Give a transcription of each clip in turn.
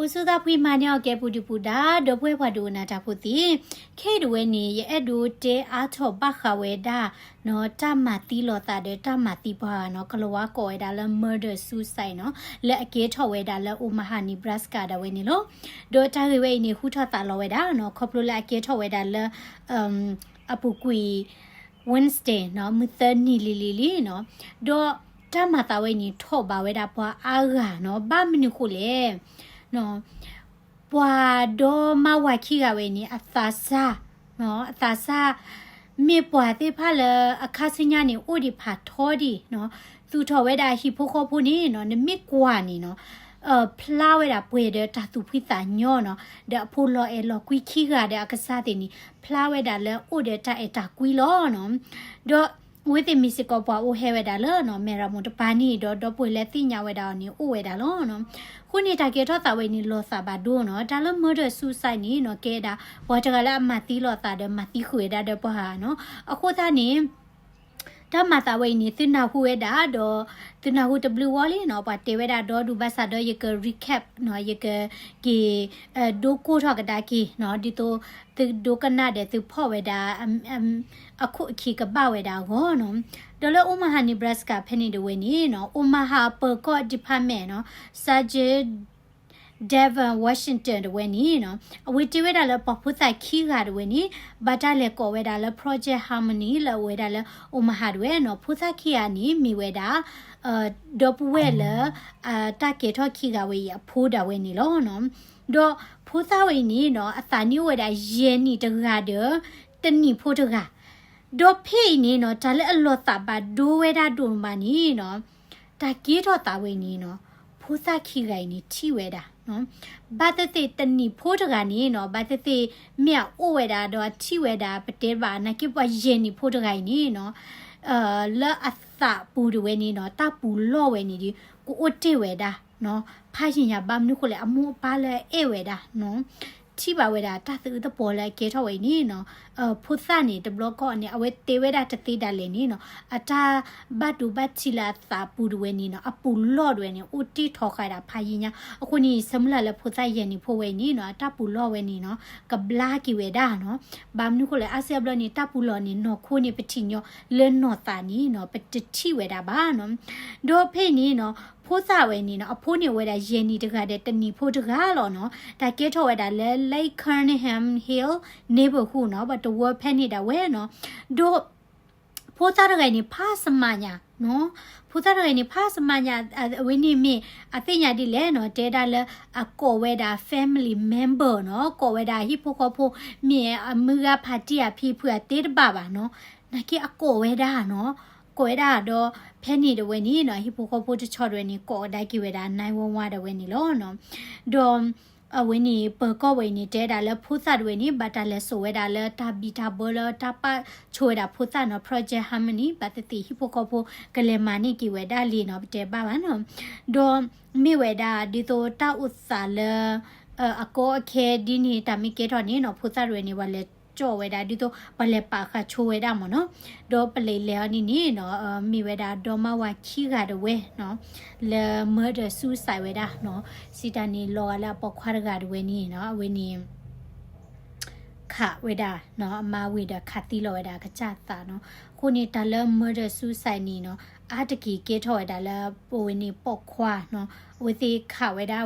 အိၣ်ဆူၣ်သးဖှံမၤန့ၢ်အီၣ်ကဲပူၤဒုၣ်ပူၤဒါ ဒီပုၢ်ဝဲၢ်ပှၤဒိကနၣ်တၢ်ဖိသ့ၣ်, ခဲအံၤတဝဲန့ၣ် ယအဲၣ်ဒိးတဲအါထီၣ်ဘၣ်ဃးဝဲဒၣ်နီၤ တၢ်မၤသံလိာ်သးဒီးတၢ်မၤသံပှၤဂၤနီၤ ကလၤဝါကိးဝဲဒၣ်လၢ murder suicide နီၤ လၢအကဲထီၣ်ဝဲဒၣ်လၢ Omaha Nebraska ဒၣ်ဝဲန့ၣ်လီၤ. ဒီးတၢ်ဂ့ၢ်ဝဲအံၤန့ၣ် ဟူထီၣ်သးလီၤဝဲဒၣ်နီၤ ခီဖျိလၢအကဲထီၣ်ဝဲဒၣ်လၢ အပူၤကွံာ် Wednesday နီၤ မုၢ်သၢနံၤလံၤလံၤလံနီၤ, ဒီးတၢ်မၤသးဝဲအံၤန့ၣ် ထီၣ်ဘးဝဲဒၣ်ပှၤအါဂၤနီၤ ဘၣ်မနုၤဃိလဲၣ် ပှၤဒီမါဝၤခံဂၤဝဲအံၤန့ၣ် အသးစၢ် အသးစၢ် မ့ၢ်ပှၤသ့ၣ်တဖၣ်လၢအခါဆူညါန့ၣ် အိၣ်ဒံးဖးထီဒံးနီၤ, သူၣ်ထီၣ်ဝဲဒၣ်ဟံၣ်ဖိဃီဖိန့ၣ်နီၤ နမ့ၢ်ကွၢ်န့ၣ်နီၤ ဖျါဝဲဒၣ်ပှဲၤဒီးတၢ်သူၣ်ဖှံသးညီနီၤ, ဒီးအဖိလီၤအဲၣ်လီၤကွံခံဂၤဒီးအကစၢ်သ့ၣ်န့ၣ် ဖျါဝဲဒၣ်လၢအိၣ်ဒီးတၢ်အဲၣ်တၢ်ကွံလီၤနီၤ. ဒီးအဝဲသ့ၣ်မ့ၢ်စ့ၢ်ကီးပှၤအိၣ်ဟဲဝဲဒၣ်လၢနီၤ မဲၢ်ရမိၢ်တပၤန့ၣ်ဒီး ဒီပုၢ်ဝဲၢ်လၢသ့ၣ်ညါဝဲဒၣ်အီၤန့ၣ် အိၣ်ဝဲဒၣ်လီၤနီၤ. အဃိန့ၣ်တၢ်ကဲထီၣ်သးဝဲအံၤန့ၣ် လီၤသးဘၣ်ဒိနီၤ, တၢ်လၢ murder suicide န့ၣ်နီၤ ကဲဒၣ် ပှၤတဂၤလၢအမၤသံလိာ်သးဒီးမၤသံဃုာ်ဝဲဒၣ်ဒီးပှၤဂၤနီၤ. အဃိသတးန့ၣ် တၢ်မၤသးဝဲအံၤန့ၣ် သုနၢ်ဟူဝဲဒၣ်ဒီး သုနၢ်ဟူတဘျုးဝီလံနီၤ, ပှၤတဲဝဲဒၣ်ဒီဒူၣ်ဘၣ်ဆၣ်ဒီး ယက recap နီၤ, ယကက့ၤ ဒိကိၢ်ထီၣ်ကဒါက့ၤနီၤ, ဒ်သိးသုဒိကနၣ်ဒီးသုဖီၣ်ဝဲဒၣ် အခိၣ်အခံကဘၣ်ဝဲဒၣ်အဂီၢ်နီၤ. ဒီးလၢ Omaha Nebraska ဖဲန့ၣ်တဝဲန့ၣ်နီၤ Omaha ပၢၤကီၢ် department နီၤ Sergeant Devon Washington တဝဲန့ၣ်နီၤ အဝဲတဲဝဲဒၣ်လၢပှၤဖိသၣ်ခံဂၤတဝဲန့ၣ် ဘၣ်တၢ်လဲၤကိးဝဲဒၣ်လၢ Project Harmony လၢအဝဲဒၣ်လၢ Omaha တဝဲနီၤ, ဖိသၣ်ခံဂၤန့ၣ် မ့ၢ်ဝဲဒၣ် ဒီပုၢ်ဝဲၢ်လၢ တၢ်ကဲထီၣ်ခံဂၤဝဲအံၤအဖိဒၣ်ဝဲန့ၣ်လီၤနီၤ. ဒီးဖိသၣ်ဝဲအံၤန့ၣ်နီၤ အသးနံၣ်အိၣ်ဝဲဒၣ်ယဲၢ်နံၣ်တဂၤဒီး တနံၣ်ဖိတဂၤ ဒီးဖဲအံၤန့ၣ်နီၤ တၢ်လၢအလီၤသးဘၣ်ဒိဝဲဒၣ်ဒိၣ်မးန့ၣ်နီၤ တၢ်ကဲထီၣ်သးဝဲအံၤန့ၣ်နီၤ ဖိသၣ်ခံဂၤအံၤန့ၣ်ထံၣ်ဝဲဒၣ် ဘၣ်သ့ၣ်သ့ၣ်တနံၣ်ဖိတဂၤန့ၣ်နီၤ ဘၣ်သ့ၣ်သ့ၣ်မ့ၢ်အအိၣ်ဝဲဒၣ်ဒီးအထံၣ်ဝဲဒၣ် ပတဲဘၣ်နာ်က့ပှၤယဲၢ်နံၣ်ဖိတဂၤအံၤန့ၣ်နီၤ လၢအသးပူၤတဝဲန့ၣ်နီၤ တၢ်ပူၤလီၢ်ဝဲန့ၣ်ဒီး ကအိၣ်တ့ၢ်ဝဲဒၣ် ဖးယံာ်ညါ ဘၣ်မနုၤဃိလဲၣ် အမိၢ်အပၢ်လၢအအဲၣ်ဝဲဒၣ်နီၤ ထံၣ်ဘၣ်ဝဲဒၣ်တၢ်သးအုးသပှီၤလၢအကဲထီၣ်ဝဲအံၤန့ၣ်နီၤ ဖိသၣ်န့ၣ် တဘျီကီၢ်န့ၣ် အဝဲတဲဝဲဒၣ်တသ့ဒၣ်လဲာ်န့ၣ်နီၤ အတၢ်ဘၣ်ဒိဘၣ်ထံးလၢအသးပူၤတဝဲန့ၣ်နီၤ အပူၤလီၢ်တဝဲန့ၣ် အိၣ်တ့ၢ်ထီဃာ်ဒၣ်ဖးယံာ်ညါ အဃိန့ၣ် ဆၢမုၢ်လၢ်လၢဖိသၣ်ယဲၢ်နံၣ်ဖိဝဲအံၤန့ၣ်နီၤ အတၢ်ပူၤလီၢ်ဝဲန့ၣ်နီၤ ကဘျါက့ၤဝဲဒၣ်နီၤ ဘၣ်မနုၤဃိလဲၣ် အါစုအါဘျီန့ၣ် တၢ်ပူၤလီၢ်န့ၣ် နီၢ်ခိန့ၣ် ပထံၣ်ညီလၢနီၢ်သးန့ၣ်နီၤ ပတထံၣ်ဝဲဒၣ်ဘၣ်နီၤ ဒီးဖဲအံၤန့ၣ်နီၤ ဖိသၣ်ဝဲန့ၣ်နီၤ အဖိန့ၣ်အိၣ်ဝဲဒၣ်ယဲၢ်နံၣ်တဂၤဒီးတနံၣ်ဖိတဂၤလီၤနီၤ တၢ်ကဲထီၣ်ဝဲဒၣ်လၢ Lake Cunningham Hill neighborhood နီၤ ပတဝၢဖဲန့ၣ်ဒၣ်ဝဲနီၤ ဒီး ဖိသၣ်တဂၤအံၤန့ၣ် ဖးစမးညါနီၤ ဖိသၣ်တဂၤအံၤန့ၣ် ဖးစမးညါ အဝဲန့ၣ်မ့ၢ် အသ့ၣ်ညါဒ်လဲၣ်နီၤ တဲဒၣ်လၢ အကိးဝဲဒၣ် family member နီၤ ကိးဝဲဒၣ်ဟံၣ်ဖိဃီဖိ မ့ၢ်အမုၢ်ဂၤဖးတံၢ်အဖံဖုအသ့တဘၣ်ဘၣ်နီၤ နာ်က့အကိးဝဲဒၣ်နီၤ ကိးဝဲဒၣ်ဒီး ဖဲန့ၣ်တဝဲန့ၣ်နီၤ ဟံၣ်ဖိဃီဖိတဆီတဝဲန့ၣ် ကိးကဒါက့ၤဝဲဒၣ် nine one one တဝဲန့ၣ်လီၤနီၤ ဒီး အဝဲန့ၣ် ပၢၤကီၢ်ဝဲအံၤန့ၣ် တဲဒၣ်လၢဖိသၣ်တဝဲန့ၣ် ဘၣ်တၢ်လဲၤစိာ်ဝဲဒၣ်လၢတၢ်ဘံၣ်တၢ်ဘၢလၢတၢ်ပာ်ဆိဝဲဒၣ်ဖိသၣ်နီၤ Project Harmony ဘၣ်သ့ၣ်သ့ၣ်ဟံၣ်ဖိဃီဖိ ကလဲၤမၤန့ၢ်က့ၤဝဲဒၣ်လံနီၤ ပတဲဘၣ်ဘၣ်နီၤ ဒီးမ့ၢ်ဝဲဒၣ် ဒ်သိးတၢ်အိၣ်သးလၢ အကီအခဲဒ်န့ၣ် တၢ်မ့ၢ်ကဲထီၣ်န့ၣ်နီၤ ဖိသၣ်တဝဲန့ၣ် ပှၤလဲၤကၠီၣ်ဝဲဒၣ် ဒ်သိးပှၤလဲၤပာ်ဃာ်ဆိဝဲဒၣ်မ့ၢ်နီၤ ဒီးပလဲၤလဲၤအီၤန့ၣ်န့ၣ်နီၤ မ့ၢ်ဝဲဒၣ် ဒီမါဝၤခံဂၤတဝဲနီၤ လၢ murder suicide ဝဲဒၣ်နီၤ စံးတၢ်န့ၣ် လီၤဂာ်လၢအပိာ်ခွါတဂၤတဝဲန့ၣ်နီၤ အဝဲန့ၣ် ခးဝဲဒၣ်နီၤ အမါဝံၤဒီးခးသံလီၤဝဲဒၣ်အကစၢ်သးနီၤ အဃိန့ၣ် တၢ်လၢ murder suicide န့ၣ်နီၤ အါတက့ၢ်ကဲထီၣ်ဝဲဒၣ်လၢပဝဲန့ၣ်ပိာ်ခွါနီၤ အဝဲသ့ၣ်ခးဝဲဒၣ်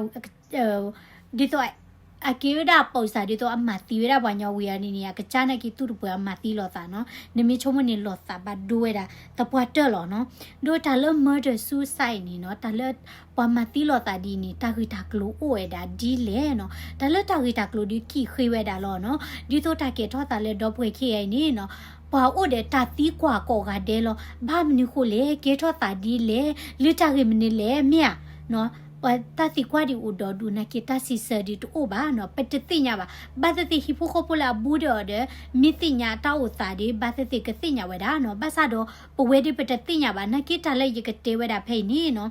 ဒ်သိး အကဲဝဲဒၣ်အပိာ်စၢ် ဒ်သိးအမၤသံဝဲဒၣ်ပှၤညီဝံၤအီၤန့ၣ်န့ၣ် အကစၢ်နာ်က့သူၣ်တပှဲၤအမၤသံလိာ်သးနီၤ နမ့ၢ်ဆိကမိၣ်န့ၣ် လိာ်သးဘၣ်ဒိဝဲဒၣ် သပှၢ်တၢၢ်လီၤနီၤ ဒီးတၢ်လၢ murder suicide န့ၣ်နီၤ တၢ်လၢပှၤမၤသံလိာ်သးဒ်န့ၣ် တၢ်ဂ့ၢ်တၢ်ကျိၤအိၣ်ဝဲဒၣ်ဒ်လဲၣ်နီၤ တၢ်လၢတၢ်ဂ့ၢ်တၢ်ကျိၤဒုးကံၣ်ဃ့ဝဲဒၣ်လီၤနီၤ ဒ်သိးတၢ်ကဲထီၣ်သးလၢဒီပုၢ်ဝဲၢ်ခံဂၤအံၤန့ၣ်နီၤ ပှၤအိၣ်ဒီးတၢ်သံကွၢ်ကိးဂၤဒဲးလီၤ ဘၣ်မနုၤဃိလဲၣ် ကဲထီၣ်သးဒ်လဲၣ် လၢတၢ်ဂ့ၢ်မနုၤလဲၣ် မ့ၢ်ဧါ ပှၤတၢ်သံကွၢ်ဒံးအိၣ်ဒီးဒူၣ်နာ်က့တၢ်စံးဆၢဒံးတအိၣ်ဘၣ်နီၤ ပတသ့ၣ်ညါဘၣ် ဘၣ်သ့ၣ်သ့ၣ်ဟံၣ်ဖိဃီဖိလၢအဘူးဒီးအီၤဒီး မ့ၢ်သ့ၣ်ညါတၢ်အိၣ်သးဒံး ဘၣ်သ့ၣ်သ့ၣ်ကသ့ၣ်ညါဝဲဒၣ်နီၤ ဘၣ်ဆၣ်ဒီး ပဝဲဒၣ်ပတသ့ၣ်ညါဘၣ် နာ်က့တၢ်လၢယကတဲဝဲဒၣ်ဖဲအံၤန့ၣ်နီၤ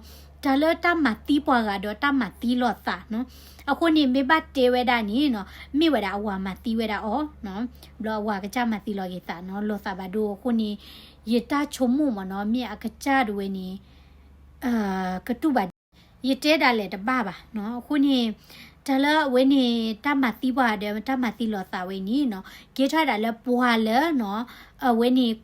တၢ်လၢတၢ်မၤသံပှၤဂၤဒီးတၢ်မၤသံလိာ်သးနီၤ အဃိန့ၣ် မ့ၢ်ဘၣ်တဲဝဲဒၣ်န့ၣ်နီၤ မ့ၢ်ဝဲဒၣ်အဝၤမၤသံဝဲဒၣ်အီၤနီၤ ဘျီအဝၤအကစၢ်မၤသံလီၤက့ၤသးနီၤ လိာ်သးဘၣ်ဒိအဃိန့ၣ် ယတၢ်ဆိကမိၣ်မ့ၢ်နီၤ မ့ၢ်အကစၢ်တဝဲန့ၣ် ကတူၢ်ဘၣ်ဒံး ယတဲဒၣ်လဲာ်တဘၣ်ဘၣ်နီၤ အဃိန့ၣ် တၢ်လၢအဝဲန့ၣ် တၢ်မၤသံပှၤဒီး တၢ်မၤသံလီၤသးဝဲန့ၣ်နီၤ, ကဲထီၣ်ဝဲဒၣ်လၢပှၤလၢနီၤ, အဝဲန့ၣ်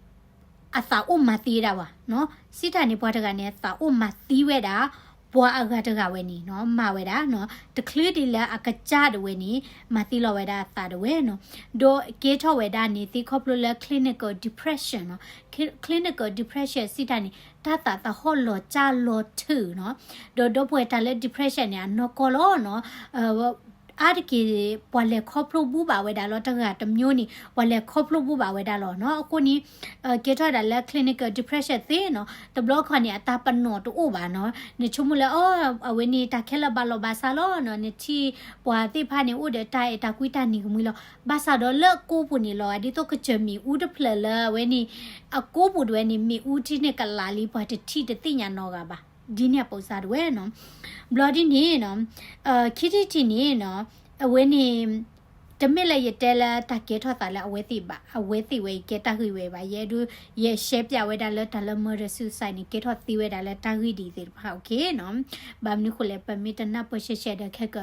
အသးအိၣ်မၤသံဝဲဒၣ်ပှၤနီၤ, စံးတၢ်န့ၣ် ပှၤတဂၤန့ၣ် သးအိၣ်မၤသံဝဲဒၣ် ပှၤအဂၤတဂၤဝဲန့ၣ်နီၤ, မၤဝဲဒၣ်နီၤ, တချုးဒံးလၢအကစၢ်ဒၣ်ဝဲန့ၣ် မၤသံလီၤဝဲဒၣ်အသးဒၣ်ဝဲနီၤ, ဒီးကဲထီၣ်ဝဲဒၣ်န့ၣ် သ့ခီဖျိလၢ clinical depression နီၤ, clinical depression စံးတၢ်န့ၣ် တၢ်သးသဟီၣ်လီၤကၢ်လီၤထုးနီၤ, ဒီးဒီပုၢ်ဝဲၢ်တၢ်လၢ depression န့ၣ် အနီၢ်ကီၢ်လီၤနီၤ, အါတက့ၢ် ပှၤလဲၤခီဖျိဘူၣ်ဘၣ်ဝဲဒၣ်လီၤ, တဂၤတမျိုးန့ၣ် ပှၤလဲၤခီဖျိဘူၣ်ဘၣ်ဝဲဒၣ်လီၤနီၤ, အဃိန့ၣ် ကဲထီၣ်ဝဲဒၣ်လၢ clinical depression သ့နီၤ, တဘျီခီန့ၣ် အတၢ်ပနီၣ်တအိၣ်ဘၣ်နီၤ, နဆိကမိၣ်လၢ အီ အဝဲန့ၣ် တၢ်ခဲလၢာ်ဘၣ်လီၤဘၣ်စးလီၤနီၤ, နထံၣ်ပှၤသ့ၣ်တဖၣ်န့ၣ် အိၣ်ဒီးတၢ်အဲၣ်တၢ်ကွံတၢ်နံၤကမှံလီၤ, ဘၣ်ဆၣ်ဒီးလၢအကိးပူၤန့ၣ်လီၤ, ဒ်သိးကစၢၢ်မ့ၣ်အူတဖျၢၣ်လၢအဝဲန့ၣ် အကိးပူၤဒၣ်ဝဲန့ၣ် မ့ၣ်အူထံန့ၣ်ကလးလံ ပှၤတထံၣ်တသ့ၣ်ညါနီတဂၤဘၣ်, ဒ်န့ၣ်အပိစါဒၣ်ဝဲနီၤ, ဘျီဒ်န့ၣ်နီၤ, ခံထံၣ်တထံၣ်န့ၣ်နီၤ, အဝဲန့ၣ် တမ့ၢ်လၢယတဲလၢတၢ်ကဲထီၣ်သးလၢအဝဲသ့ၣ်ဘၣ်, အဝဲသ့ၣ်ဝဲအံၤကဲတၢ်ဂ့ၢ်ဝဲဘၣ်, ယဲဒၣ် ယရှဲပၠးဝဲဒၣ်လၢတၢ်လၢ murder suicide န့ၣ် ကဲထီၣ်သ့ဝဲဒၣ်လၢတၢ်ဂ့ၢ်ဒ်အံၤသ့ၣ်တဖၣ် okay နီၤ, ဘၣ်မနုၤဃိလဲၣ် ပမ့ၢ်တနၢ်ပၢၢ်ရှဲရှဲဒီးခဲက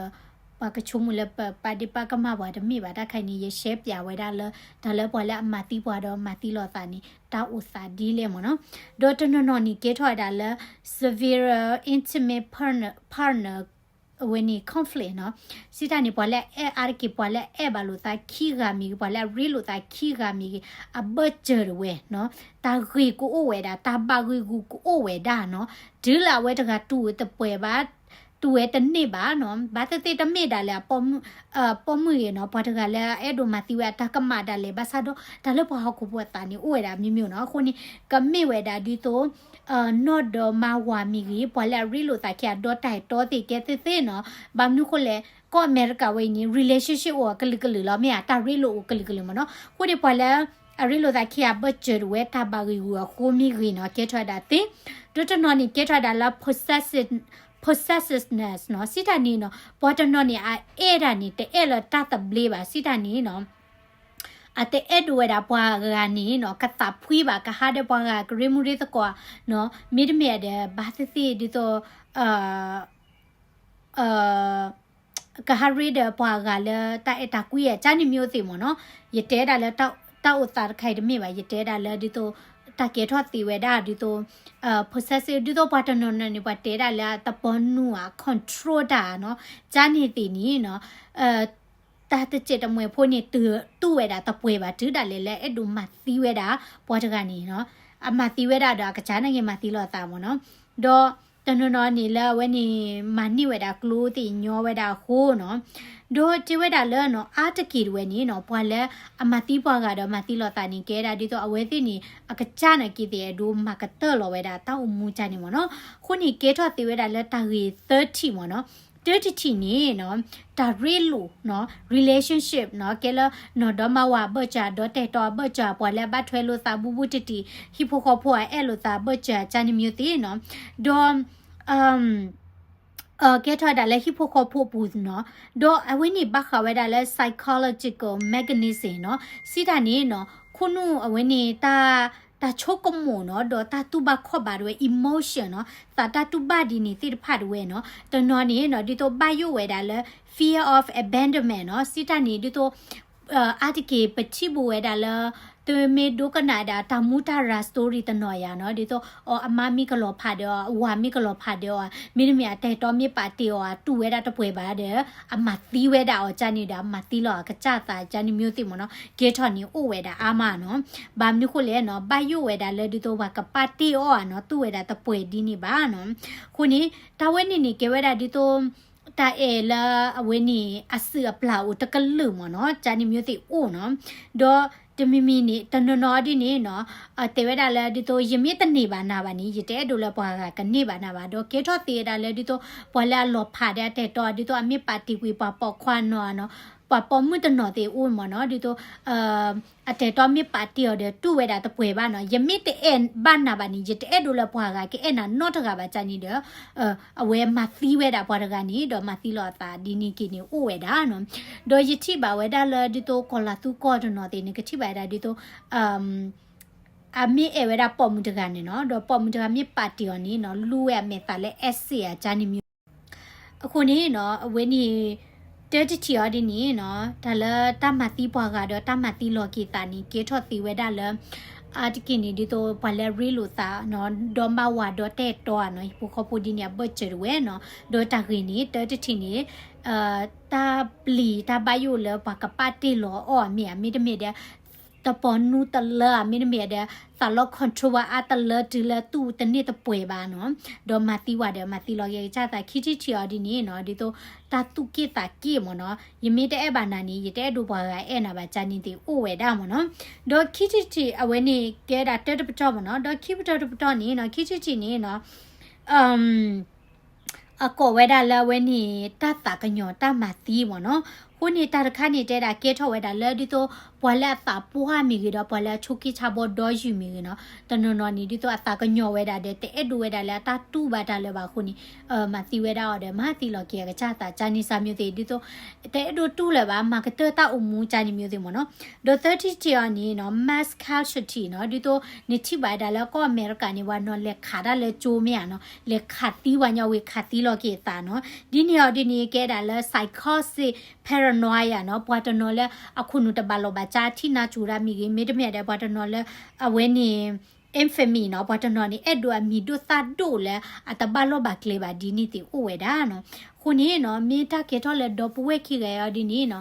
ပှၤကဆိကမိၣ်လၢပပာ်ဒ့ၣ်ပာ်ကမၣ်ပှၤတမ့ၢ်ဘၣ်, တၢ်ခါအံၤန့ၣ် ယရှဲပၠးဝဲဒၣ်လၢ တၢ်လၢပှၤလၢအမၤသံပှၤဒီးမၤသံလီၤသးန့ၣ် တၢ်အိၣ်သးဒ်လဲၣ်မ့ၢ်နီၤ, ဒီးတနီၤနီၤန့ၣ် ကဲထီၣ်ဝဲဒၣ်လၢ severe intimate partner, partner အဝဲန့ၣ် conflict နီၤ, စံးတၢ်န့ၣ် ပှၤလၢအအဲၣ်အါတက့ၢ် ပှၤလၢအအဲၣ်ဘၣ်လိာ်သးခံဂၤမ့ၢ်ဂ့ၤ ပှၤလၢအရ့လိာ်သးခံဂၤမ့ၢ်ဂ့ၤ အဘၢၣ်စၢၤဒၣ်ဝဲနီၤ, တၢ်ဂ့ၢ်ကအိၣ်ဝဲဒၣ် တၢ်ဘၣ်ဂ့ၢ်ဂူာ်ကအိၣ်ဝဲဒၣ်နီၤ, တုၤလၢအဝဲတဂၤတူၢ်ဝဲတပှဲၤဘၣ် တူၢ်ဝဲတန့ၢ်ဘၣ်နီၤ, ဘၣ်သ့ၣ်သ့ၣ်တမ့ၢ်ဒၣ်လဲာ် ပိာ်မုၣ်ဂ့ၤနီၤ, ပှၤတဂၤလၢအအဲၣ်ဒိးမၤသံဝဲအတၢ်ကမၣ်ဒၣ်လဲာ်ဘၣ်ဆၣ်ဒီး တၢ်လၢပှၤဟီၣ်ခိၣ်ဖိအသးန့ၣ် အိၣ်ဝဲဒၣ်မံၤမံၤနီၤ, အဃိန့ၣ် ကမ့ၢ်ဝဲဒၣ်ဒ်သိး နီၢ်ဒီးမါဝၤမ့ၢ်ဂ့ၤ ပှၤလၢအရ့လိာ်သးခံဂၤဒီးတၢ်အဲၣ်တီသ့ၣ်ကဲသ့ၣ်သ့ၣ်နီၤ, ဘၣ်မနုၤဃိလဲၣ် ကီၢ်အမဲရကၤဝဲအံၤန့ၣ် relationship အိၣ်အကလုာ်ကလုာ်လီၤ, မ့ၢ်ဧါ တၢ်ရ့လိာ်အိၣ်ကလုာ်ကလုာ်မ့ၢ်နီၤ, အဃိန့ၣ် ပှၤလၢ အရ့လိာ်သးခံဂၤဘၢၣ်စၢၤဒၣ်ဝဲတၢ်ဘၣ်ဂ့ၢ်ဂူာ်အဃိမ့ၢ်ဂ့ၤနီၤ ကဲထီၣ်ဝဲဒၣ်သ့, ဒီးတနီၤန့ၣ် ကဲထီၣ်ဝဲဒၣ်လၢ possessive, possessiveness နီၤ, စံးတၢ်န့ၣ်နီၤ, ပှၤတနီၤန့ၣ် အအဲၣ်ဒၣ်န့ၣ် တအဲၣ်လၢတၢ်သဘျ့ဘၣ် စံးတၢ်န့ၣ်နီၤ, အတအဲၣ်ဒိးဝဲဒၣ်ပှၤဂၤန့ၣ်နီၤ, ကသးဖှံဘၣ် ကဟးဒီးပှၤဂၤ ကရ့မူရ့သကိးနီၤ, မ့တမ့ၢ်ဒီး ဘၣ်သ့ၣ်သ့ၣ်ဒ်သိး ကဟးရ့ဒီးပှၤဂၤလၢတၢ်အဲၣ်တၢ်ကွံအကၢ်န့ၣ်မ့ၢ်အိၣ်သ့ၣ်မ့ၢ်နီၤ, ယတဲဒၣ်လၢတၢ်အိၣ်သးတခါအံၤတမ့ၢ်ဘၣ်, ယတဲဒၣ်လၢဒ်သိး တၢ်ကဲထီၣ်သ့ဝဲဒၣ်ဒ်သိး possessive ဒ်သိးပှၤတနီၤနီၤန့ၣ် ပှၤတဲဒၣ်လၢအသပှၢ်နုာ်အ control တၢ်နီၤ, ကၢ်န့ၣ်သ့ၣ်န့ၣ်နီၤ, တၢ်တစဲးတမှဲၤဖိန့ၣ် တူၢ်ဝဲဒၣ်တပှဲၤဘၣ်တုၤဒၣ်လဲာ်လၢအဲၣ်ဒိးမၤသံဝဲဒၣ် ပှၤတဂၤန့ၣ်နီၤ, အမၤသံဝဲဒၣ်ဒီးအကစၢ်န့ၣ်ဂ့ၤမၤသံလီၤအသးမ့ၢ်နီၤ, ဒီးတနီၤနီၤန့ၣ်လၢအဝဲန့ၣ် မၤန့ၢ်ဝဲဒၣ်ကျိသ့ၣ်ညီဝဲဒၣ်အဃိနီၤ, ဒီးတဲဝဲဒၣ်လၢနီၤ အါတက့ၢ်တဝဲန့ၣ်နီၤ ပှၤလၢအမၤသံပှၤဂၤဒီးမၤသံလီၤသးန့ၣ် ကဲဒၣ်ဒ်သိးအဝဲသ့ၣ်န့ၣ် အကစၢ်န့ၣ်က့ၤသ့ၣ်အဲၣ်ဒိးမၤကတၢၢ်လီၤဝဲဒၣ် တၢ်အိၣ်မူကၢ်န့ၣ်မ့ၢ်နီၤ, အဃိန့ၣ် ကဲထီၣ်သ့ဝဲဒၣ်လၢတၢ်ဂ့ၢ်သၢထံၣ်မ့ၢ်နီၤ, တၢတထံၣ်န့ၣ်နီၤ တၢ်ရ့လိာ်နီၤ relationship နီၤ ကဲလၢနီၢ်ဒီမါဝၤအဘၢၣ်စၢၤ ဒီးတၢ်အဲၣ်တီအဘၢၣ်စၢၤ ပှၤလၢအဘၣ်ထွဲလိာ်သးဘူးဘူးတံၢ်တံၢ် ဟံၣ်ဖိဃီဖိအအဲၣ်လိာ်သးအဘၢၣ်စၢၤ ကၢ်န့ၣ်မ့ၢ်သ့ၣ်နီၤ, ဒီး ကဲထီၣ်ဝဲဒၣ်လၢဟံၣ်ဖိဃီဖိအပူၤနီၤ, ဒီးအဝဲန့ၣ်ဘၣ်ဃးဝဲဒၣ်လၢ psychological mechanism နီၤ, စံးတၢ်န့ၣ်နီၤ ခိၣ်နူာ်အဝဲန့ၣ် တၢ်ဆိကမိၣ်နီၤ ဒီးတၢ်တူၢ်ဘၣ်ခီၣ်ဘၣ်ဒၣ်ဝဲ emotion နီၤ သးတၢ်တူၢ်ဘၣ်ဒ်န့ၣ်သ့ၣ်တဖၣ်ဒၣ်ဝဲနီၤ, တနီၤန့ၣ်နီၤ ဒ်သိးဘၣ်ယိၣ်ဝဲဒၣ်လၢ fear of abandonment နီၤ, စံးတၢ်န့ၣ်ဒ်သိး အါတက့ၢ်ပထံၣ်ဘၣ်ဝဲဒၣ်လၢ သုမ့ၢ်ဒိကနၣ်ဒၣ်တၢ်မူတၢ်ရၤ story တနီၤယၤနီၤ ဒ်သိး အီၤအမါမ့ၢ်ကလီၤဖးဒီးအီၤ အဝၤမ့ၢ်ကလီၤဖးဒီးအီၤ မ့တမ့ၢ်အတၢ်အဲၣ်တီမ့ၢ်ပာ်တ့ၢ်အီၤ အတူၢ်ဝဲဒၣ်တပှဲၤဘၣ်ဒီး အမၤသံဝဲဒၣ်အီၤကၢ်န့ၣ်ဒီး အမၤသံလီၤအကစၢ်သးကၢ်န့ၣ်မ့ၢ်သ့ၣ်မ့ၢ်နီၤ ကဲထီၣ်န့ၣ်အိၣ်ဝဲဒၣ်အါမးနီၤ, ဘၣ်မနုၤဃိလဲၣ်နီၤ ဘၣ်ယိၣ်ဝဲဒၣ်လၢဒ်သိးပှၤကပာ်တ့ၢ်အီၤနီၤ တူၢ်ဝဲဒၣ်တပှဲၤဒ်န့ၣ်ဘၣ်နီၤ, အဃိန့ၣ် တၢ်ဝဲန့ၣ်န့ၣ် ကဲဝဲဒၣ်ဒ်သိး တၢ်အဲၣ်လၢအဝဲန့ၣ် အစုအပျၢ်အိၣ်တကလုာ်မ့ၢ်နီၤ ကၢ်န့ၣ်မ့ၢ်သ့ၣ်အိၣ်နီၤ, ဒီးတမံၤမံၤန့ၣ် တနီၤနီၤဒ်န့ၣ်နီၤ တဲဝဲဒၣ်လၢဒ်သိး ယမ့ၢ်တန့ၢ်ဘၣ်နၤဘၣ်န့ၣ် ယတအဲၣ်ဒိးလၢပှၤဂၤကန့ၢ်ဘၣ်နၤဘၣ် ဒီးကဲထီၣ်သ့ဝဲဒၣ်လၢဒ်သိး ပှၤလၢအလီၤဖးဒီးအတၢ်အဲၣ်တီ ဒ်သိးအမ့ၢ်ပာ်တ့ၢ်ကွံာ်ပှၤပိာ်ခွါနီၤနီၤ ပှၤပိာ်မုၣ်တနီၤသ့ၣ်အိၣ်မ့ၢ်နီၤ ဒ်သိး အတၢ်အဲၣ်တီမ့ၢ်ပာ်တ့ၢ်အီၤဒီး တူၢ်ဝဲဒၣ်တပှဲၤဘၣ်နီၤ ယမ့ၢ်တအဲၣ်ဘၣ်နၤဘၣ်န့ၣ် ယတအဲၣ်ဒိးလၢပှၤဂၤကအဲၣ်နၤနီတဂၤဘၣ်ကၢ်န့ၣ်ဒီး အဝဲမၤသံဝဲဒၣ်ပှၤတဂၤန့ၣ် ဒီးမၤသံလီၤအသးဒ်န့ၣ်က့ၤန့ၣ်အိၣ်ဝဲဒၣ်နီၤ, ဒီးယထံၣ်ဘၣ်ဝဲဒၣ်လၢဒ်သိးကီၢ်လၤသူကီၢ်တနီၤသ့ၣ်န့ၣ် ကထံၣ်ဘၣ်ဝဲဒၣ်ဒ်သိး အမ့ၢ်အဲၣ်ဝဲဒၣ်ပိာ်မုၣ်တဂၤန့ၣ်နီၤ ဒီးပိာ်မုၣ်တဂၤမ့ၢ်ပာ်တ့ၢ်အီၤန့ၣ်နီၤ လူဝဲအမဲာ်သးလၢ essay အကၢ်န့ၣ်မ့ၢ် အဃိန့ၣ်နီၤ အဝဲန့ၣ် တၢ်တထံၣ်အီၤဒ်န့ၣ်နီၤ တၢ်လၢတၢ်မၤသံပှၤဂၤဒီးတၢ်မၤသံလီၤက့ၤသးန့ၣ် ကဲထီၣ်သ့ဝဲဒၣ်လၢ အါတက့ၢ်န့ၣ် ဒ်သိးပှၤလၢအရ့လိာ်သးနီၤ ဒီမါဝၤဒီတဲာ်တီဧါနီၤ ဟံၣ်ဖိဃီဖိဒ်န့ၣ် အဘၢၣ်စၢၤတဝဲနီၤ. ဒီးတၢ်ဂ့ၢ်န့ၣ် တၢ်တထံၣ်န့ၣ် တၢ်ပျံၤတၢ်ဘၣ်ယိၣ်လၢပှၤကပာ်တ့ၢ်လီၤအီၣ်အမ့ၢ်ဧါ မ့တမ့ၢ်ဒီး တပီၤနူတလၢဧါ မ့တမ့ၢ်ဒီး သးလီ control ဝဲအါတလၢတုၤလၢသူၣ်တန့ၢ်တပှဲၤဘၣ်နီၤ. ဒီးမၤသံဝဲဒီး မၤသံလီၤက့ၤကစၢ်သး ခံထံၣ်ထံၣ်အီၤဒ်န့ၣ်နီၤ ဒ်သိးတၢ်သူၣ်က့ၣ်သးက့ၣ်မ့ၢ်နီၤ ယမ့ၢ်တအဲၣ်ဘၣ်နၤန့ၣ် ယတအဲၣ်ဒိးပှၤဂၤအဲၣ်နၤဘၣ် ကန့ၣ်သ့ၣ်အိၣ်ဝဲဒၣ်မ့ၢ်နီၤ. ဒီးခံထံၣ်ထံၣ်အဝဲန့ၣ် ကဲဒၣ်တၢတပတီၢ်မ့ၢ်နီၤ. ဒီးခံပတီၢ်တပတီၢ်န့ၣ်နီၤ ခံထံၣ်ထံၣ်န့ၣ်နီၤ အကိးဝဲဒၣ်လၢအဝဲန့ၣ် တၢ်သးကညီၤတၢ်မၤသံမ့ၢ်နီၤ. အဃိန့ၣ် တၢ်တခါန့ၣ် တဲဒၣ်ကဲထီၣ်ဝဲဒၣ်လၢ ဒ်သိး ပှၤလၢအသးပှၢ်မ့ၢ်ဂ့ၤဒီး ပှၤလၢအဆိးက့ဆါဘီဒီယုၢ်မ့ၢ်ဂ့ၤနီၤ တနီၤနီၤန့ၣ် ဒ်သိးအသးကညီၤဝဲဒၣ်ဒီး တအဲၣ်ဒိးဝဲဒၣ်လၢအတၢ်တူၢ်ဘၣ်တၢ်လၢၤဘၣ်အဃိန့ၣ် မၤသံဝဲဒၣ်အီၤဒီး မၤသံလီၤက့ၤအကစၢ်သး ကန့ၣ်စၢ်မ့ၢ်သ့ၣ် ဒ်သိး တအဲၣ်ဒိးတူၢ်လၢၤဘၣ် မၤကတၢၢ်တၢ်အိၣ်မူ ကန့ၣ်မ့ၢ်သ့ၣ်မ့ၢ်နီၤ. ဒီးသၢထံၣ်ထံၣ်အီၤန့ၣ်နီၤ mass casualty နီၤ ဒ်သိး နထံၣ်ဘၣ်ဒၣ်လၢကီၢ်အမဲရကၤန့ၣ် ပှၤနီၤလဲၤခးတၢ်လၢကၠိမ့ၢ်ဧါနီၤ လဲၤခးသံပှၤညီဝံၤ ခးသံလီၤက့ၤသးနီၤ. ဒ်န့ၣ်အီၤဒ်န့ၣ် ကဲဒၣ်လၢ psychosis paranoia နီၤ ပှၤတနီၤလၢအခိၣ်နူာ်တဘၣ်လီၢ်ဘၣ်စး အထံၣ်နါစူၤဒၣ်မ့ၢ်ဂ့ၤ မ့တမ့ၢ်ဒီး ပှၤတနီၤလၢ အဝဲန့ၣ် infamy နီၤ ပှၤတနီၤန့ၣ် အဲၣ်ဒိးအမံၤဒိၣ်သၣ်ဒိၣ်လၢ အတဘၣ်လီၢ်ဘၣ်ကျဲဘၣ် ဒ်န့ၣ်သ့ၣ်အိၣ်ဝဲဒၣ်နီၤ. အဃိန့ၣ်နီၤ မ့ၢ်တၢ်ကဲထီၣ်လၢဒီပုၢ်ဝဲၢ်ခံဂၤအံၤဒ်န့ၣ်နီၤ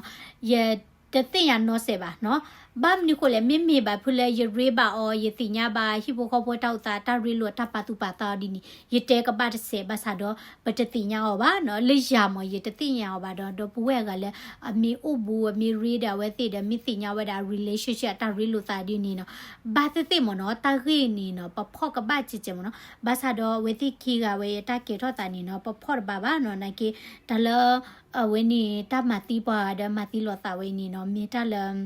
ယတသ့ၣ်ညါနီစဲးဘၣ်နီၤ. ဘၣ်မနုၤဃိလဲၣ် မ့မ့ၢ်ဘၣ်ဖုလၢယရ့ဘၣ်အီၤ ယသ့ၣ်ညါဘၣ် ဟံၣ်ဖိဃီဖိတၢ်အိၣ်သး တၢ်ရ့လိာ်တၢ်ပာ်သူၣ်ပာ်သးအီၤဒ်န့ၣ် ယတဲကဘၣ်တစဲး ဘၣ်ဆၣ်ဒီး ပတသ့ၣ်ညါအီၤဘၣ်နီၤ. လၢယၤမ့ၢ် ယတသ့ၣ်ညါအီၤဘၣ်ဒီး ဒီပုၢ်ဝဲၢ်အဂၤလၢ အမ့ၢ်အိၣ်ဘူး အမ့ၢ်ရ့ဒီးအဝဲသ့ၣ်ဒီး မ့ၢ်သ့ၣ်ညါဝဲဒၣ် relationship အတၢ်ရ့လိာ်သးဒ်န့ၣ်နီၤ ဘၣ်သ့ၣ်သ့ၣ်မ့ၢ်နီၤ တၢ်ဂ့ၢ်န့ၣ်နီၤ ပဖီၣ်ကဘၣ်ကဲးကဲးမ့ၢ်နီၤ. ဘၣ်ဆၣ်ဒီးအဝဲသ့ၣ်ခံဂၤဝဲအတၢ်ကဲထီၣ်သးန့ၣ်နီၤ ပဖီၣ်တဘၣ်ဘၣ်နီၤ နာ်က့ တၢ်လၢ အဝဲန့ၣ် တၢ်မၤသံပှၤဂၤဒီးမၤသံလီၤသးဝဲအံၤန့ၣ်နီၤ မ့ၢ်တၢ်လၢ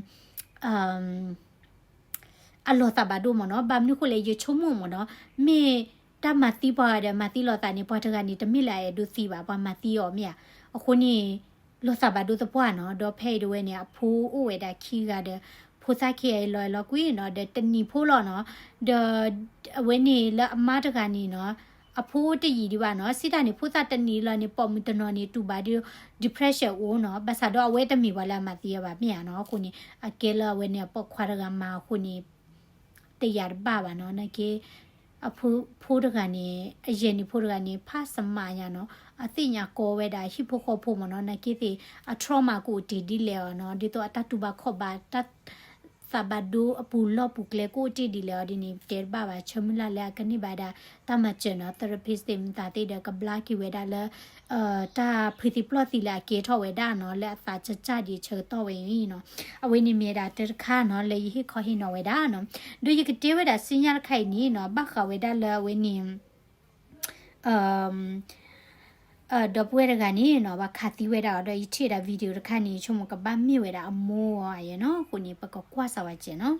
အလီၤသးဘၣ်ဒိမ့ၢ်နီၤ. ဘၣ်မနုၤဃိလဲၣ် ယဆိကမိၣ်မ့ၢ်နီၤ မ့ၢ်တၢ်မၤသံပှၤဂၤဒီးမၤသံလီၤသးန့ၣ် ပှၤတဂၤန့ၣ် တမ့ၢ်လၢအအဲၣ်ဒိးသံဘၣ် ပှၤမၤသံအီၤမ့ၢ်ဧါ. အဃိန့ၣ် လီၤသးဘၣ်ဒိသပှၢ်နီၤ. ဒီးဖဲအံၤတဝဲန့ၣ် အဖိအိၣ်ဝဲဒၣ်ခံဂၤဒီး ဖိသၣ်ခံဂၤအံၤလီၤအဲၣ်လီၤကွံနီၤ ဒီးတနံၤဖိလီၤနီၤ. ဒီးအဝဲန့ၣ်လၢအမါတဂၤန့ၣ်နီၤ အဖိတယံာ်ဒံးဘၣ်နီၤ စံးတၢ်န့ၣ် ဖိသၣ်တနံၤလီၤန့ၣ် ပိာ်မုၣ်တနီၤန့ၣ် တူၢ်ဘၣ်ဒီး depression အိၣ်နီၤ. ဘၣ်ဆၣ်ဒီးအဝဲတမ့ၢ်ပှၤလၢအမၤသံအီၤဘၣ်မ့ၢ်ဧါနီၤ. အဃိန့ၣ် အကဲလၢအဝဲန့ၣ် အပိာ်ခွါတဂၤမၤအဃိန့ၣ် တယာ်တဘၣ်ဘၣ်နီၤ နာ်က့ အဖိတဂၤန့ၣ် အယဲၢ်န့ၣ်ဖိတဂၤန့ၣ် ဖးစမးညါနီၤ အသ့ၣ်ညါကီဝဲဒၣ်ဟံၣ်ဖိဃီဖိမ့ၢ်နီၤ နာ်က့သ့ၣ် အ trauma ကအိၣ်တ့ၢ်ဒ်လဲၣ်အီၤနီၤ ဒ်သိးအတၢ်တူၢ်ဘၣ်ခီၣ်ဘၣ် တၢ်သးဘၣ်ဒိအပူၤလီၢ်ပူၤကျဲကအိၣ်တ့ၢ်ဒ်လဲၣ်အီၤဒ်န့ၣ် တဲတဘၣ်ဘၣ် ဆၢမုၢ်လၢ်လၢအကန့ၢ်ဘၣ်ဒၣ် တၢ်မၤစၢၤနီၤ therapist သ့ၣ်မတၤသ့ၣ်ဒီး ကဘျါက့ၤဝဲဒၣ်လၢ တၢ်ဖုးသံပျီၢ်သံလၢအကဲထီၣ်ဝဲဒၣ်နီၤ လၢအသးကစၢ်ဒံးဆၢကတီၢ်ဝဲအံၤနီၤ အဝဲန့ၣ်မ့ၢ်ဒၣ်တၢ်တခါနီၤ လၢယဟ့ၣ်ခီဟ့ၣ်နီၤဝဲဒၣ်နီၤ ဒီးယကတဲဝဲဒၣ်ဆူညါတခါအံၤန့ၣ်နီၤ ဘၣ်ဃးဝဲဒၣ်လၢအဝဲန့ၣ် ဒီပုၢ်ဝဲၢ်တဂၤန့ၣ်နီၤ ဘၣ်ခးသံဝဲဒၣ်အီၤဒီး ယထံၣ်ဒၣ် video တခါန့ၣ် ဆိကမိၣ်ကဘၣ်မ့ၢ်ဝဲဒၣ်အမိၢ်အီၤယဲနီၤ အဃိန့ၣ် ပကကွၢ်စၢၤဝဲကဲနီၤ